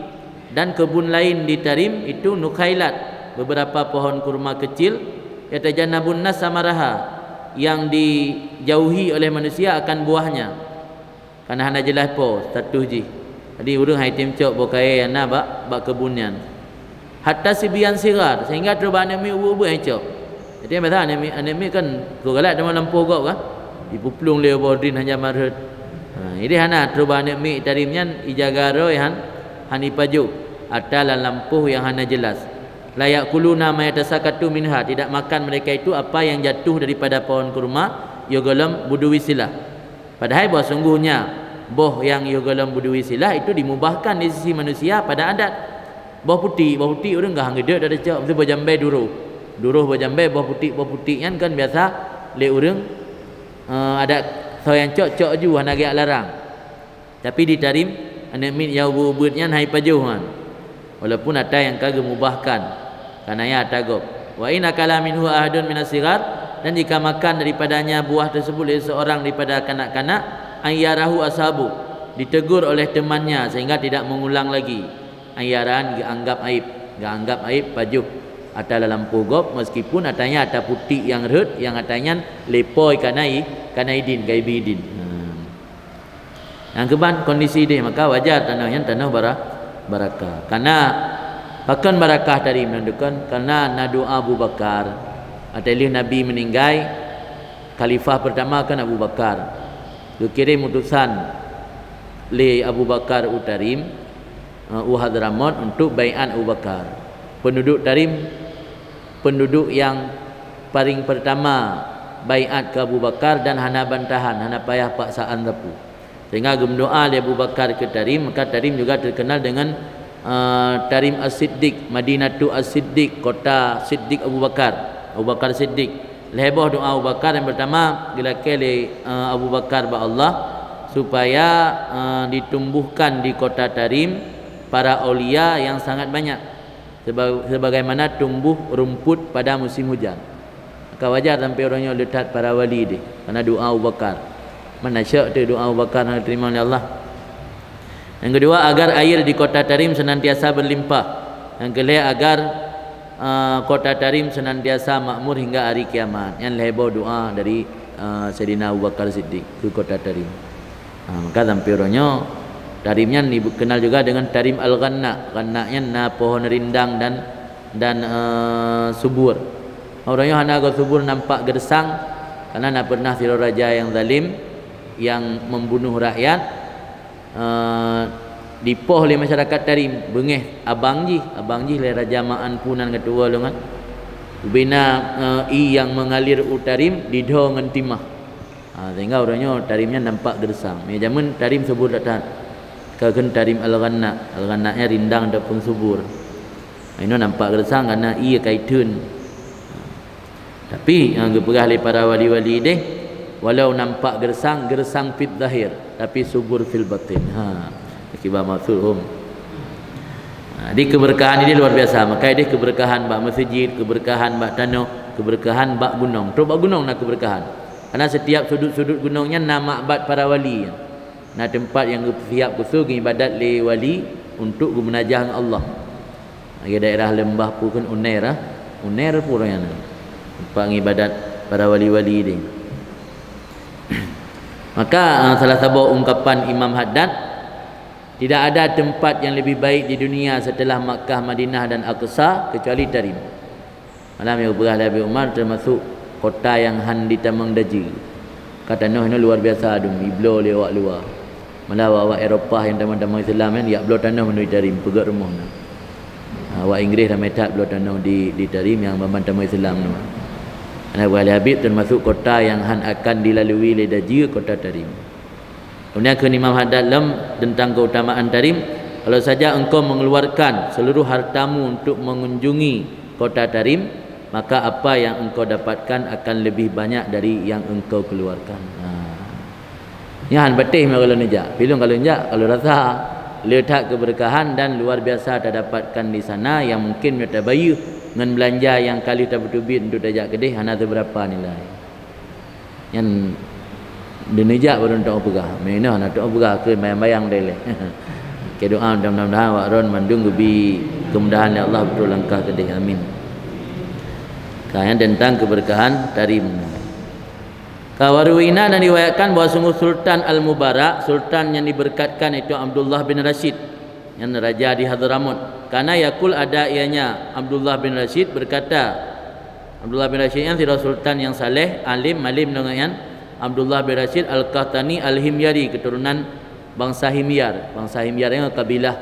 dan kebun lain di Tarim itu, "nukhailat," beberapa pohon kurma kecil, "yatajannabun nas samaraha," yang dijauhi oleh manusia akan buahnya, karena hana jelas po status jih. Jadi ureuëng hai tem cok boh kayée nyang na bak, bak kebun nyan. Hatta sibyan sighar, sehingga troh bak aneuk miet ubeut-ubeut nyang cok. Jadi biasa aneuk miet, aneuk miet kan, keu galak teuma lampôh gob kan, jipuplueng lé boh drin hana marhot. Ha, jadi hana troh bak aneuk miet Tarim nyan ijaga roh han, han ipajoh, ata lam lampôh nyang hana jelas. La ya'kuluna ma yatasaqatu minha, tidak makan mereka itu apa yang jatuh daripada pohon kurma, yoh gohlom buduwi silah. Padahai bahwa sungguhnya boh nyang yoh gohlom buduwi silah itu dimubahkan di sisi manusia pada adat. Boh putik, boh putik ureuëng gah han geudeuek dak tacok, meusti boh jambée duroh. Duroh boh jambée, boh putik, boh putik nyan kan biasa lé ureuëng, eh, adat soe nyang cok, cok ju hana geujak larang. Tapi di Tarim, aneuk miet nyang ubeut-ubeut nyan han ipajoh nyan. Walaupun ata nyang ka geumubahkan, karena nyan ata gob. "Wa in akala minhu ahadun minas sighar," dan jika makan daripadanya buah tersebut oleh seorang daripada kanak-kanak, "ayyarahu ashabu," ditegur oleh temannya sehingga tidak mengulang lagi. Ayyaran geuanggap aib, geuanggap aib pajoh ata lam lampôh gob, meskipun ata nyan ata putik nyang rhot, nyang ata nyan lé po kana i, kana idin, ka ibi idin. Hmm. Nyang keuban kondisi deh, maka wajar tanoh nyan tanoh bara-, barakah. Karena pakon barakah Tarim nyan dukon, karena na doa Abu Bakar. Watée lheueh Nabi meuninggai, khalifah pertama kan Abu Bakar. Geukirém utosan lé Abu Bakar u Tarim, eh, u Hadramot untuk baiat Abu Bakar. Penduduk Tarim, penduduk nyang paling pertama baiat keu Abu Bakar dan hana bantahan, hana payah paksaan sapeue. Sehingga geumeudoa lé Abu Bakar keu Tarim, maka Tarim juga terkenal dengan, eh, Tarim As-Siddiq, Madinatu As-Siddiq, kota Siddiq Abu Bakar, Abu Bakar Siddiq. Lhée boh doa Abu Bakar, yang pertama, geulakée lé, eh, Abu Bakar bak Allah supaya, eh, ditumbuhkan di kota Tarim para aulia yang sangat banyak, seba-, sebagaimana tumbuh rumput pada musim hujan. Maka wajar sampai uroe nyoe le that para wali deh, karena doa Abu Bakar. Mana syak teu doa Abu Bakar hana diterima oleh Allah. Yang kedua, agar air di kota Tarim senantiasa berlimpah. Yang kelhée, agar, eh, kota Tarim senantiasa makmur hingga hari kiamat. Nyan lhée boh doa dari, eh, Saidina Abu Bakar Siddiq keu kota Tarim. Ha, maka sampai uroe nyoe, Tarim nyan dikenal juga dengan Tarim Al-Ghanna. Ghanna nyan na pohon rindang dan, dan, eh, subur. Uroe nyoe hana goe subur nampak geureusang, karena na pernah sidroe raja nyang zalim, nyang membunuh rakyat, eh, dipoh lé masyarakat Tarim, beungéh abang jih, abang jih lé Raja Ma'an Punan ka tuwoe lôn nyan. Ubena, eh, ie nyang mengalir u Tarim didho ngon timah. Ha, sehingga uroe nyoe Tarim nyan nampak geureusang. Meunyo jameun Tarim subur that-that. Ka kheun Tarim Al-Ghanna. Al-Ghanna nyan rindang ataupun subur. Inoe nampak geureusang karena ie ka itheun. Tapi nyang geupeugah lé para wali-wali deh, walau nampak geureusang, geureusang fit zahir, tapi subur fil batin. Ha, akibat maksud hum. Ha, di keberkahan ini luar biasa. Maka deh keberkahan bak masjid, keberkahan bak tanoh, keberkahan bak gunong. Trok bak gunong na keberkahan. Karena setiap sudut-sudut gunong nyan na makbat para wali. Na teumpat nyang geupeusiap khusos geuibadat lé wali untuk geumunajah ngon Allah. Lagée daerah Lembah pu kheun Uner, ah. Uner pu ureuëng nyan. Teumpat ngibadat para wali-wali deh. Maka, ah, salah saboh ungkapan Imam Haddad, "Tidak ada tempat yang lebih baik di dunia setelah Makkah, Madinah dan Aqsa kecuali Tarim." Malam nyang geupeugah lé Abi Umar termasuk kota nyang han jitamong dajeue. Ka tanoh nyoe luar biasa dum, jibloe lé awak luwa. Malah awak-awak Eropah nyang tamong-tamong Islam nyan, jak bloe tanoh meunuri Tarim, peugét rumoh na. Ha, awak Inggréh ramé that bloe tanoh di, di Tarim nyang banmandum tamong Islam nyoe. Karena Abu Ali Habib termasuk kota nyang han akan dilalui lé dajeue, kota Tarim. Kemudian kheun Imam Haddad lom tentang keutamaan Tarim, "Kalau saja engkau mengeluarkan seluruh hartamu untuk mengunjungi kota Tarim, maka apa yang engkau dapatkan akan lebih banyak dari yang engkau keluarkan." Ha. Nyan han patéh meunyoe ka lôn jak. Pi lôn ka lôn jak, ka lôn rasa le that keberkahan dan luar biasa tadapatkan di sana yang mungkin meunyoe tabayeue ngon belanja nyang ka lheueh tapeuteubiet untuk tajak keudeh hana seberapa nilai. Nyan Di neujak baru teupeugah. Meunoe na teupeugah keu bayang-bayang deh leh. Keu doa mudah-mudahan awak droen mandum geubi keumudahan lé Allah beutôi langkah keudeh. Amin. Ka nyang teuntang keubeurkahan tarim. Ka waruwina dan diriwayatkan bahwa sungguh Sultan Al-Mubarak, sultan yang diberkatkan itu Abdullah bin Rashid, yang raja di Hadramaut. Karena yakul ada ianya Abdullah bin Rashid berkata, Abdullah bin Rashid nyan sidroe sultan nyang saleh, alim, alim deungon nyan. Abdullah bin Rashid Al-Qahtani Al-Himyari, keturunan bangsa Himyar. Bangsa Himyar nyan kabilah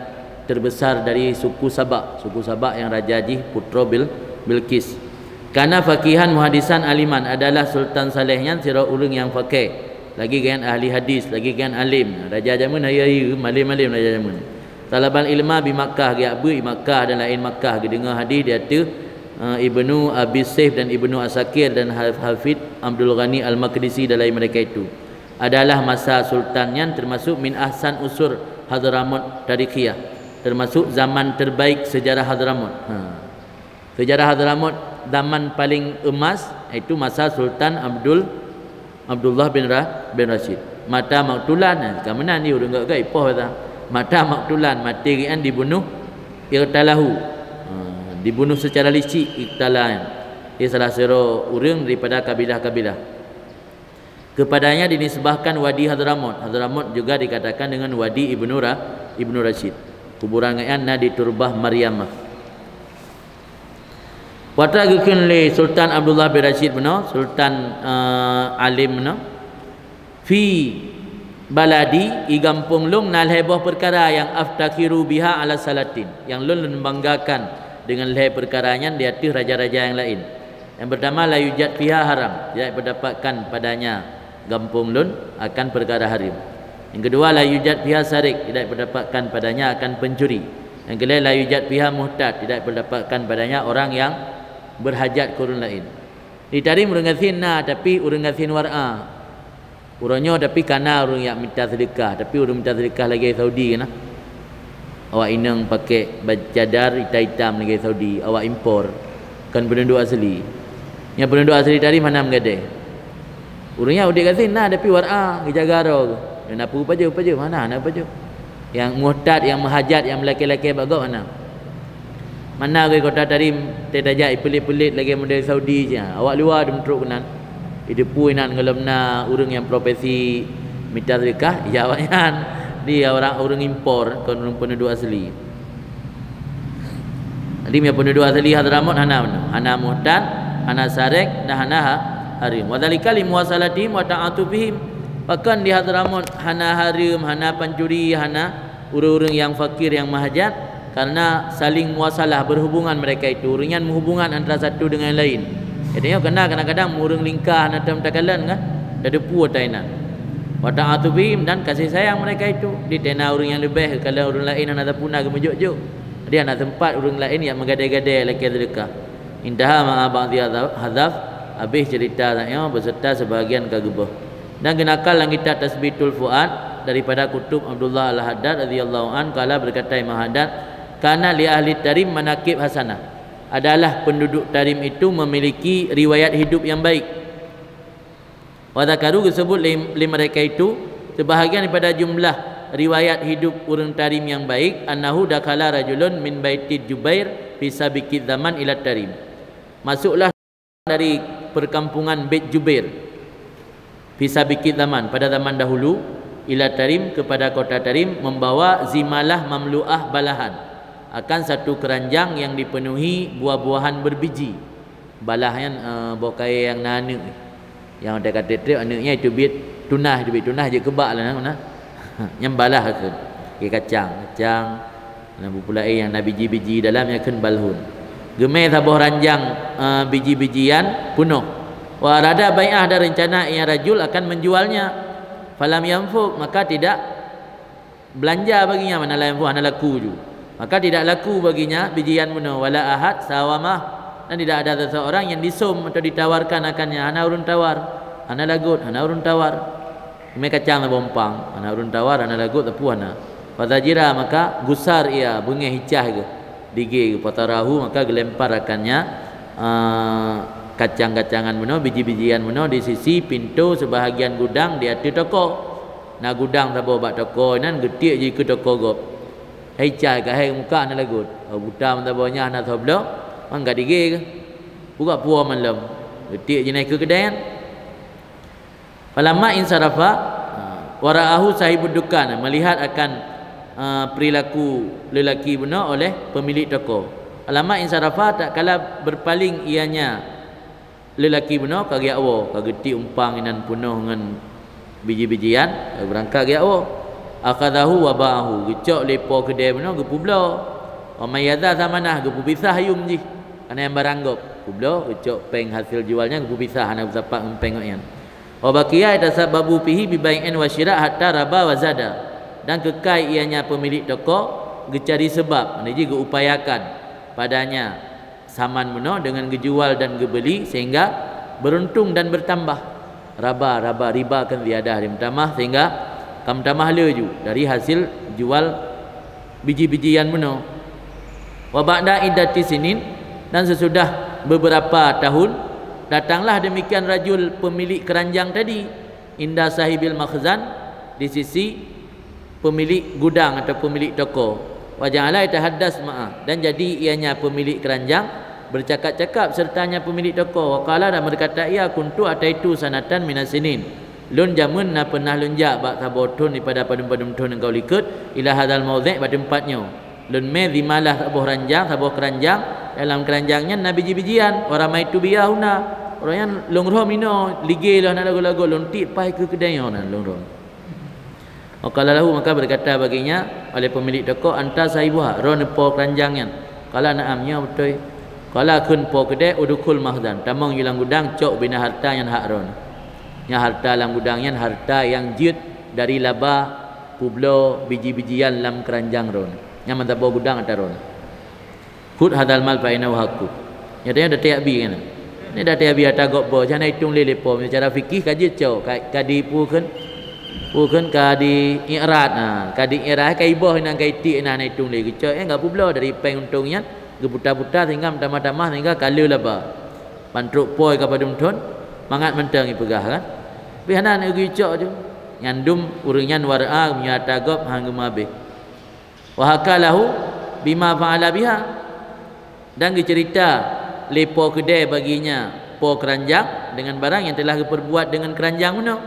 terbesar dari suku Sabak. Suku Sabak yang raja jih putroe Bil-, Bilqis. Kana faqihan muhaddisan aliman, adalah sultan saleh nyan sidroe ureuëng nyang faqih, lagi geuh nyan ahli hadis, lagi geuh nyan alim. Raja jameun hayeue, alim-alim raja jameun. Talabal ilma bi Makkah, geujak beuet di Makkah dan laén Makkah, geudeungoe hadis di ateueh, eh, Ibnu Abi Saif dan Ibnu Asakir dan Haf-, Hafid Abdul Ghani Al-Maqdisi dan laén mereka itu. Adalah masa sultan nyan termasuk min ahsan usur Hadramaut tarikhiyah, termasuk zaman terbaik sejarah Hadramaut. Ha. Sejarah Hadramaut zaman paling emas itu masa Sultan Abdul, Abdullah bin Ra-, bin Rashid. Mata maktulan, nah, ka meunan di ureuëng gak-gak ipoh kata. Mata maktulan, mati geuh nyan dibunuh, iqtalahu. Ha, dibunuh secara licik, iqtala nyan. Dia salah sidroe ureuëng daripada kabilah-kabilah. Kepadanya dinisbahkan Wadi Hadramaut. Hadramaut juga dikatakan dengan Wadi Ibnu Ra-, Ibnu Rashid. Kuburan geuh nyan na di Turbah Maryamah. Watée geukheun lé Sultan Abdullah bin Rashid meunoe, sultan, eh, alim meunoe, "Fi baladi, i gampông lôn na lhée boh peukara nyang aftakhiru biha ala salatin, nyang lôn, lôn banggakan deungon lhée peukara nyan di ateueh raja-raja nyang laén. Nyang peurtama, la yujad fiha haram, tidak dapatkan padanya gampông lôn akan peukara hareuem. Nyang keudua, la yujad fiha sarik, tidak dapatkan padanya akan pencuri. Nyang keulhée, la yujad fiha muhtaj, tidak dapatkan padanya orang yang berhajat keu ureuëng laén." Di Tarim ureuëng gasien na, tapi ureuëng gasien waraa. Uroe nyoe tapi kana ureuëng jak mita seudeukah, tapi ureuëng mita seudeukah lagée Saudi kana. Awak inong pakai ba-, cadar itam-itam lagée Saudi, awak impor, kon peunduduek asli. Nyang peunduduek asli Tarim hana meugadée. Ureuëng nyan udeb gasien na, tapi waraa, geujaga droe geuh. Nyang na peue pajoh, pajoh, hana, hana pajoh. Nyang muhtaj, nyang meuhajat, nyang meulakée-lakée bak gob hana. Mana geuh kota Tarim, teutajak ipeulét-peulét lagée model Saudi sia. Awak luwa dum trok keunan. Ideupu inan gohlom na ureuëng nyang profesi mita seudeukah, ya awaknyan. Di orang ureuëng impor, kon ureuëng peunduduek asli. Jadi, meunyoe peunduduek asli Hadramaut hana meunoe, hana muhtaj, hana sarek, dan hana ha-, hareuem. Wa dzalika li muwasalatihim wa ta'atufihim. Pakon di Hadramaut hana hareuem, hana pancuri, hana ureuëng-ureuëng nyang fakir, nyang meuhajat, karena saling muwasalah, berhubungan mereka itu. Ureuëng nyan meuhubungan antara satu dengan lain. Jadi, nyoe kena kadang-kadang ureuëng lingka hana tom takalon kan, tadeupu ata inan. Wa ta'atufihim, dan kasih sayang mereka itu. Di tena ureuëng nyang leubeh, kalau ureuëng lain hana tapuna geumeujok-jok. Jadi, hana teumpat ureuëng lain nyang meugadée-gadée lakée seudeukah. Intaha ma'a ba'dhi hadzaf, habéh ceurita nyoe beserta sebahagian ka geuboh. Dan geunakal lam kitab Tasbitul Fuad daripada Kutub Abdullah Al-Haddad radhiyallahu an, qala, berkata Imam Haddad, "Kana li ahli Tarim manaqib hasanah." Adalah penduduk Tarim itu memiliki riwayat hidup yang baik. Wa dzakaru, geusebut lé, lé mereka itu, sebahagian daripada jumlah riwayat hidup ureuëng Tarim yang baik, annahu dakhala rajulun min baiti Jubair fi sabiqi zaman ila Tarim. Masuklah dari perkampungan Beit Jubair fi sabiqi zaman, pada zaman dahulu, ila Tarim, kepada kota Tarim, membawa zimalah mamlu'ah balahan, akan satu keranjang yang dipenuhi buah-buahan berbiji. Balah nyan, eh, boh kayée nyang na aneuëk. Nyang watée ka treb-treb aneuëk nyan teubiet tunah, teubiet tunah jeuet keu bak lah na. Nyan balah kheun. Keu kacang, kacang. Na bubuk laén nyang na biji-biji dalam nyan kheun balhun. Geumé saboh ranjang, eh, biji-bijian peunoh. Wa arada bai'ah, dan rencana ia rajul akan menjualnya. Falam yanfuk, maka tidak belanja baginya, mana laén pun hana laku ju. Maka tidak laku baginya bijian bunoe, wala ahad sawamah, dan tidak ada seseorang yang disum atau ditawarkan akannya, hana ureuëng tawar, hana lagot, hana ureuëng tawar. Mé kacang bompang, hana ureuëng tawar, hana lagot, teupeu hana. Fazajira, maka gusar ia, beungéh icah geuh, digée geuh, fatarahu, maka geulempar akannya, ah, Kacang-kacangan bunoe, biji-bijian bunoe di sisi pintoe seubahagian gudang di ateueh toko. Na gudang saboh bak toko inan geutiek jih keu toko gob. Hai cai ka hai muka na lagot. Oh, buta meusaboh nyan na soe bloe, man ka digée keuh. Buka puwoe malam. Geutiek jih na keu keudè nyan. Falamma insarafa, ha, wara'ahu sahibud dukan, melihat akan, ha, perilaku lelaki bunoe oleh pemilik toko. Falamma insarafa, tatkala berpaling ianya lelaki bunoe ka geujak woe, ka geutiek umpang inan peunoh ngon biji-bijian, ka beurangkat geujak woe. Akhadhahu wa ba'ahu, geucok lé po keudè bunoe geupubloe. Wa mayyaza tsamanah, geupeupisah yuem jih. Hana nyang barang gob, publoe, geucok péng hasil jual nyan geupeupisah, hana geusapat ngon péng gobnyan. Wa baqiya yatasabbabu fihi bi bai'in wa syira' hatta raba wa zada. Dan keukai ianya pemilik toko geucari sebab, makna jih geuupayakan padanya saman bunoe dengan geujual dan geubeli sehingga beuruntung dan bertambah. Raba, raba, riba kan ziyadah, dimeutamah sehingga ka meutamah lé ju dari hasil jual biji-bijian bunoe. Wa ba'da iddati sinin, dan sesudah beberapa tahun, datanglah demikian rajul pemilik keranjang tadi, inda sahibil makhzan, di sisi pemilik gudang atau pemilik toko. Wa ja'ala yatahaddas ma'ah, dan jadi ianya pemilik keranjang bercakap-cakap sertanya pemilik toko. Wa qala, dan berkata ia, kuntu ataitu sanatan minas sinin. Lôn jameun na peunah lôn jak bak saboh thon daripada padum-padum thon nyang ka likot, ila hadzal maudhi', bak teumpat nyoe. Lôn mè zimalah saboh ranjang, saboh keranjang, dalam keranjang nyan na biji-bijian, wa ramaitu biha huna. Uroe nyan lôn rhom inoe, ligée lôn hana lagot-lagot, lôn tiek paih keu keudè nyoe na lôn rhom. Wa qala lahu, maka berkata baginya oleh pemilik toko, anta sahibuha, droeneuh po keranjang nyan. Qala na'am, nyoe beutôi. Qala kheun po keudè, udkhul makhzan, tamong ju lam gudang, cok bina harta nyan hak droeneuh. Nyan harta lam gudang nyan harta nyang jeuet dari laba publoe biji-bijian lam keranjang droeneuh. Nyan meusaboh gudang ata droeneuh. Khudz hadzal mal fa innahu haqquk. Nyata nyan datée abi kan. Ni datée abi ata gob boh, hana itong lé lé po. Cara fikih ka jeuet cok, ka, ka di pu kheun, pu kheun ka di i'rad, ha, ka di i'rad, ka iboh inan ka itiek inan, hana itong lé geucok, eh, ka publoe dari péng untong nyan, geuputa-puta sehingga meutamah-tamah sehingga ka le laba. Ban trok po ka padum thon, mangat mantong ipeugah kan. Tapi hana neugeucok ju. Nyan dum ureuëng nyan wara meunyoe ata gob han geumeuhabéh. Wa haka lahu bima fa'ala biha. Dan geuceurita lé po keudè baginya po keranjang dengan barang yang telah geuperbuat dengan keranjang bunoe.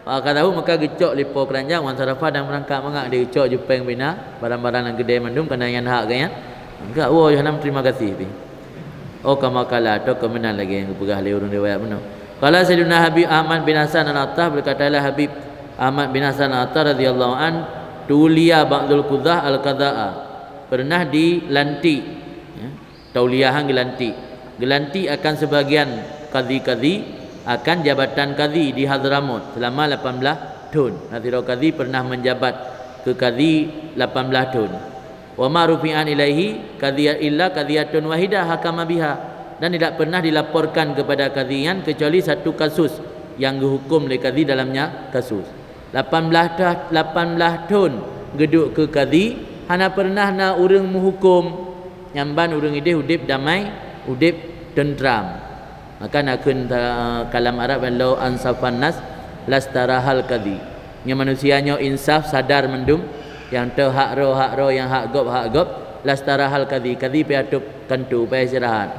Fa akhadhahu, maka geucok lé po keranjang, wansarafa, dan beurangkat mangat, dia geucok ju péng bina barang-barang nyang keudè mandum, kana nyan hak geuh nyan. Maka woe hana meuterima gaséh pih. Oh, kama qala, atau keu meunan lagée nyang geupeugah lé ureuëng riwayat bunoe. Qala Sayyiduna Habib Ahmad bin Hasan Al-Attar, berkatalah Habib Ahmad bin Hasan Al-Attar radhiyallahu an, tuliya ba'dul qudhah al-qadha'a. Pernah dilantik, ya, tauliyahan geulantik. Geulantik akan sebagian kadhi-kadhi akan jabatan kadhi di Hadramaut selama lapan belas thon. Na sidroe kadhi pernah menjabat keu kadhi lapan belas thon. Wa ma rufi'an ilaihi kadhiyat illa kadhiyatun wahidah hakama biha, dan tidak pernah dilaporkan kepada kadhi nyan kecuali satu kasus yang geuhukum lé kadhi dalamnya kasus. Lapan belas ta-, lapan belas thon geuduek keu kadhi, hana pernah na ureuëng meuhukum. Nyan ban ureuëng idéh udeb damai, udeb teuntram. Maka na kheun ta-, kalam Arab, "Lau ansafan nas lastarahal kadhi." Nyoe manusia nyoe insaf, sadar mandum, nyang teu hak droe hak droe, nyang hak gob hak gob, lastarahal kadhi, kadhi payah tôb kantu, payah istirahat.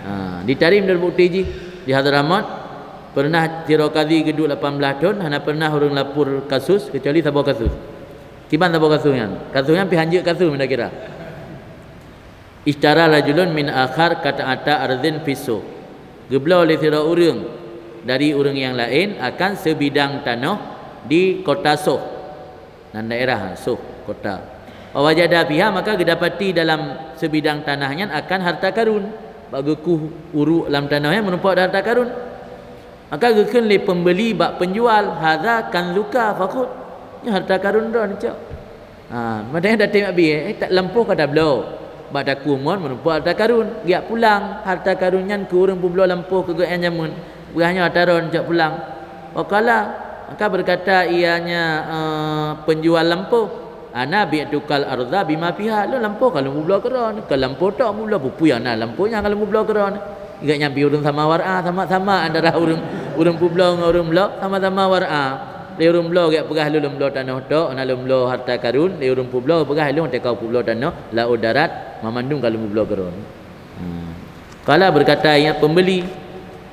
Ha, ditarém dan bukti jih di Hadramaut, pernah sidroe kadhi geuduek lapan belas thon, hana pernah ureuëng lapor kasus kecuali saboh kasus. Kiban saboh kasus nyan? Kasus nyan pih hanjeuet kasus meunan kira. Ishtara rajulun min akhar qat'ata ardhin fis suq. Geubloe lé sidroe ureuëng dari ureuëng nyang laén akan seubidang tanoh di kota Suq. Nan daerah Suq, kota. Wa wajada fiha, maka geudapati dalam seubidang tanah nyan akan harta karun. Bak geukueh uruek lam tanoh nyan meurumpok harta karun. Maka geukheun lé peumbeli bak peunjual, "Hadza kanzuka fakhudh." Nyoe harta karun droeneuh, cok. Ha, maksudnya datang mak bie, eh, tak lampôh ka tabloe. Bak takue mon meurumpok harta karun. Geujak pulang harta karun nyan keu ureuëng peubloe lampôh keu gobnyan jameun. Peugah nyoe harta droeneuh, cok pulang. Wa qala, maka berkata ianya, eh, penjual lampôh, "Ana bi'tukal ardha bima fiha." Lôn lampôh ka lôn peubloe keu droeneuh. Ka lampôh tok peubloe, peue-peue nyang na lampôh nyan ka lôn peubloe keu droeneuh. Gét nyan pih ureuëng sama war'a, sama-sama antara ureuëng, ureuëng peubloe ngon ureuëng bloe, sama-sama war'a. Lé ureuëng bloe gét peugah lôn lôn bloe tanoh tok, na lôn bloe harta karun, lé ureuëng peubloe peugah lôn teuka peubloe tanoh, laôt darat, mamandum ka lôn peubloe keudroe. Hmm. Qala, berkata ia pembeli,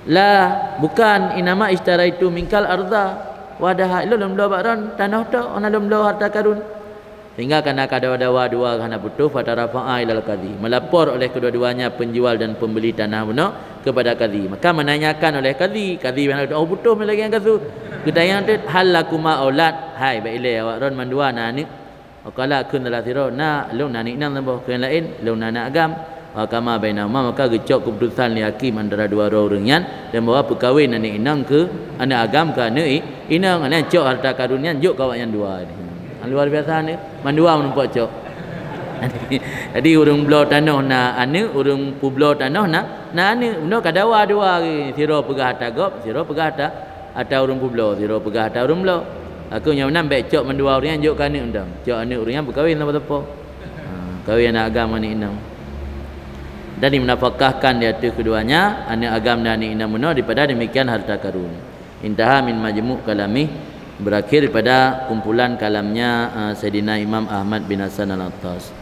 "La, bukan, innama isytaraitu minkal arda wahdaha, lôn lôn bloe bak droen tanoh tok, na lôn bloe harta karun." Sehingga karena kadawa-dawa dua hana putôh, fatarafa'a ilal qadhi. Melapor oleh kedua-duanya penjual dan pembeli tanah bunoe kepada qadhi. Maka menanyakan oleh qadhi, qadhi hana teuh putôh lagée nyan kasu. Geutanyong teuk, "Hal lakuma aulad?" Hai, bak ilée awak droen mandua na aneuëk. Wa qala, kheun salah sidroe, "Na, lôn na aneuëk inong saboh." Kheun laén, "Lôn na aneuëk agam." Wa hakama bainahuma, maka geucok keuputusan lé hakim antara dua droe ureuëng nyan, dan bahwa peukawen aneuëk inong keu aneuëk agam keu aneuëk i-, inong, nyan cok harta karun nyan jok keu awak nyan dua. Luar biasa ni, mandua meunumpok cok. Jadi ureuëng bloe tanoh na aneuëk, ureuëng peubloe tanoh na, na aneuëk. Bunoe kadawa dua, sidroe peugah ata gob, sidroe peugah ata, ata ureuëng peubloe, sidroe peugah ata ureuëng bloe. Aku nyoe meunan bék cok mandua ureuëng nyan jok keu aneuëk mantong. Cok aneuëk ureuëng nyan peukawen sapo-sapo. Ha, kawen aneuëk agam ngon aneuëk inong. Dan dimenafkahkan di ateueh keduanya, aneuëk agam dan aneuëk inong bunoe, daripada demikian harta karun. Intaha min majmu' kalamih, berakhir pada kumpulan kalamnya, eh, Saidina Imam Ahmad bin Hasan Al-Attas.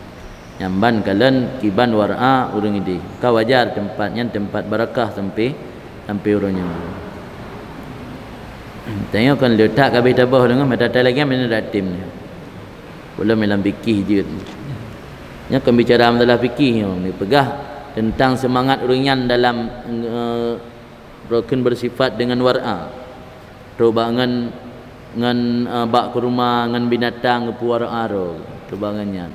Nyang ban kalon kiban war'a ureuëng idéh. Ka wajar teumpat nyan teumpat barakah sampai, sampai uroe nyoe. Tanyoe kon leutak ka habéh taboh deungon mata tai lagée mana dak tim ni. Ulôn lam fikih jeuet. Nyan kon bicara masalah fikih nyoe, ni peugah tentang semangat ureuëng nyan dalam, eh, rukun bersifat dengan war'a. Trok bak ngon, ngon, eh, bak keuruma ngon binatang geupeuwar'a droe. Trok bak ngon nyan.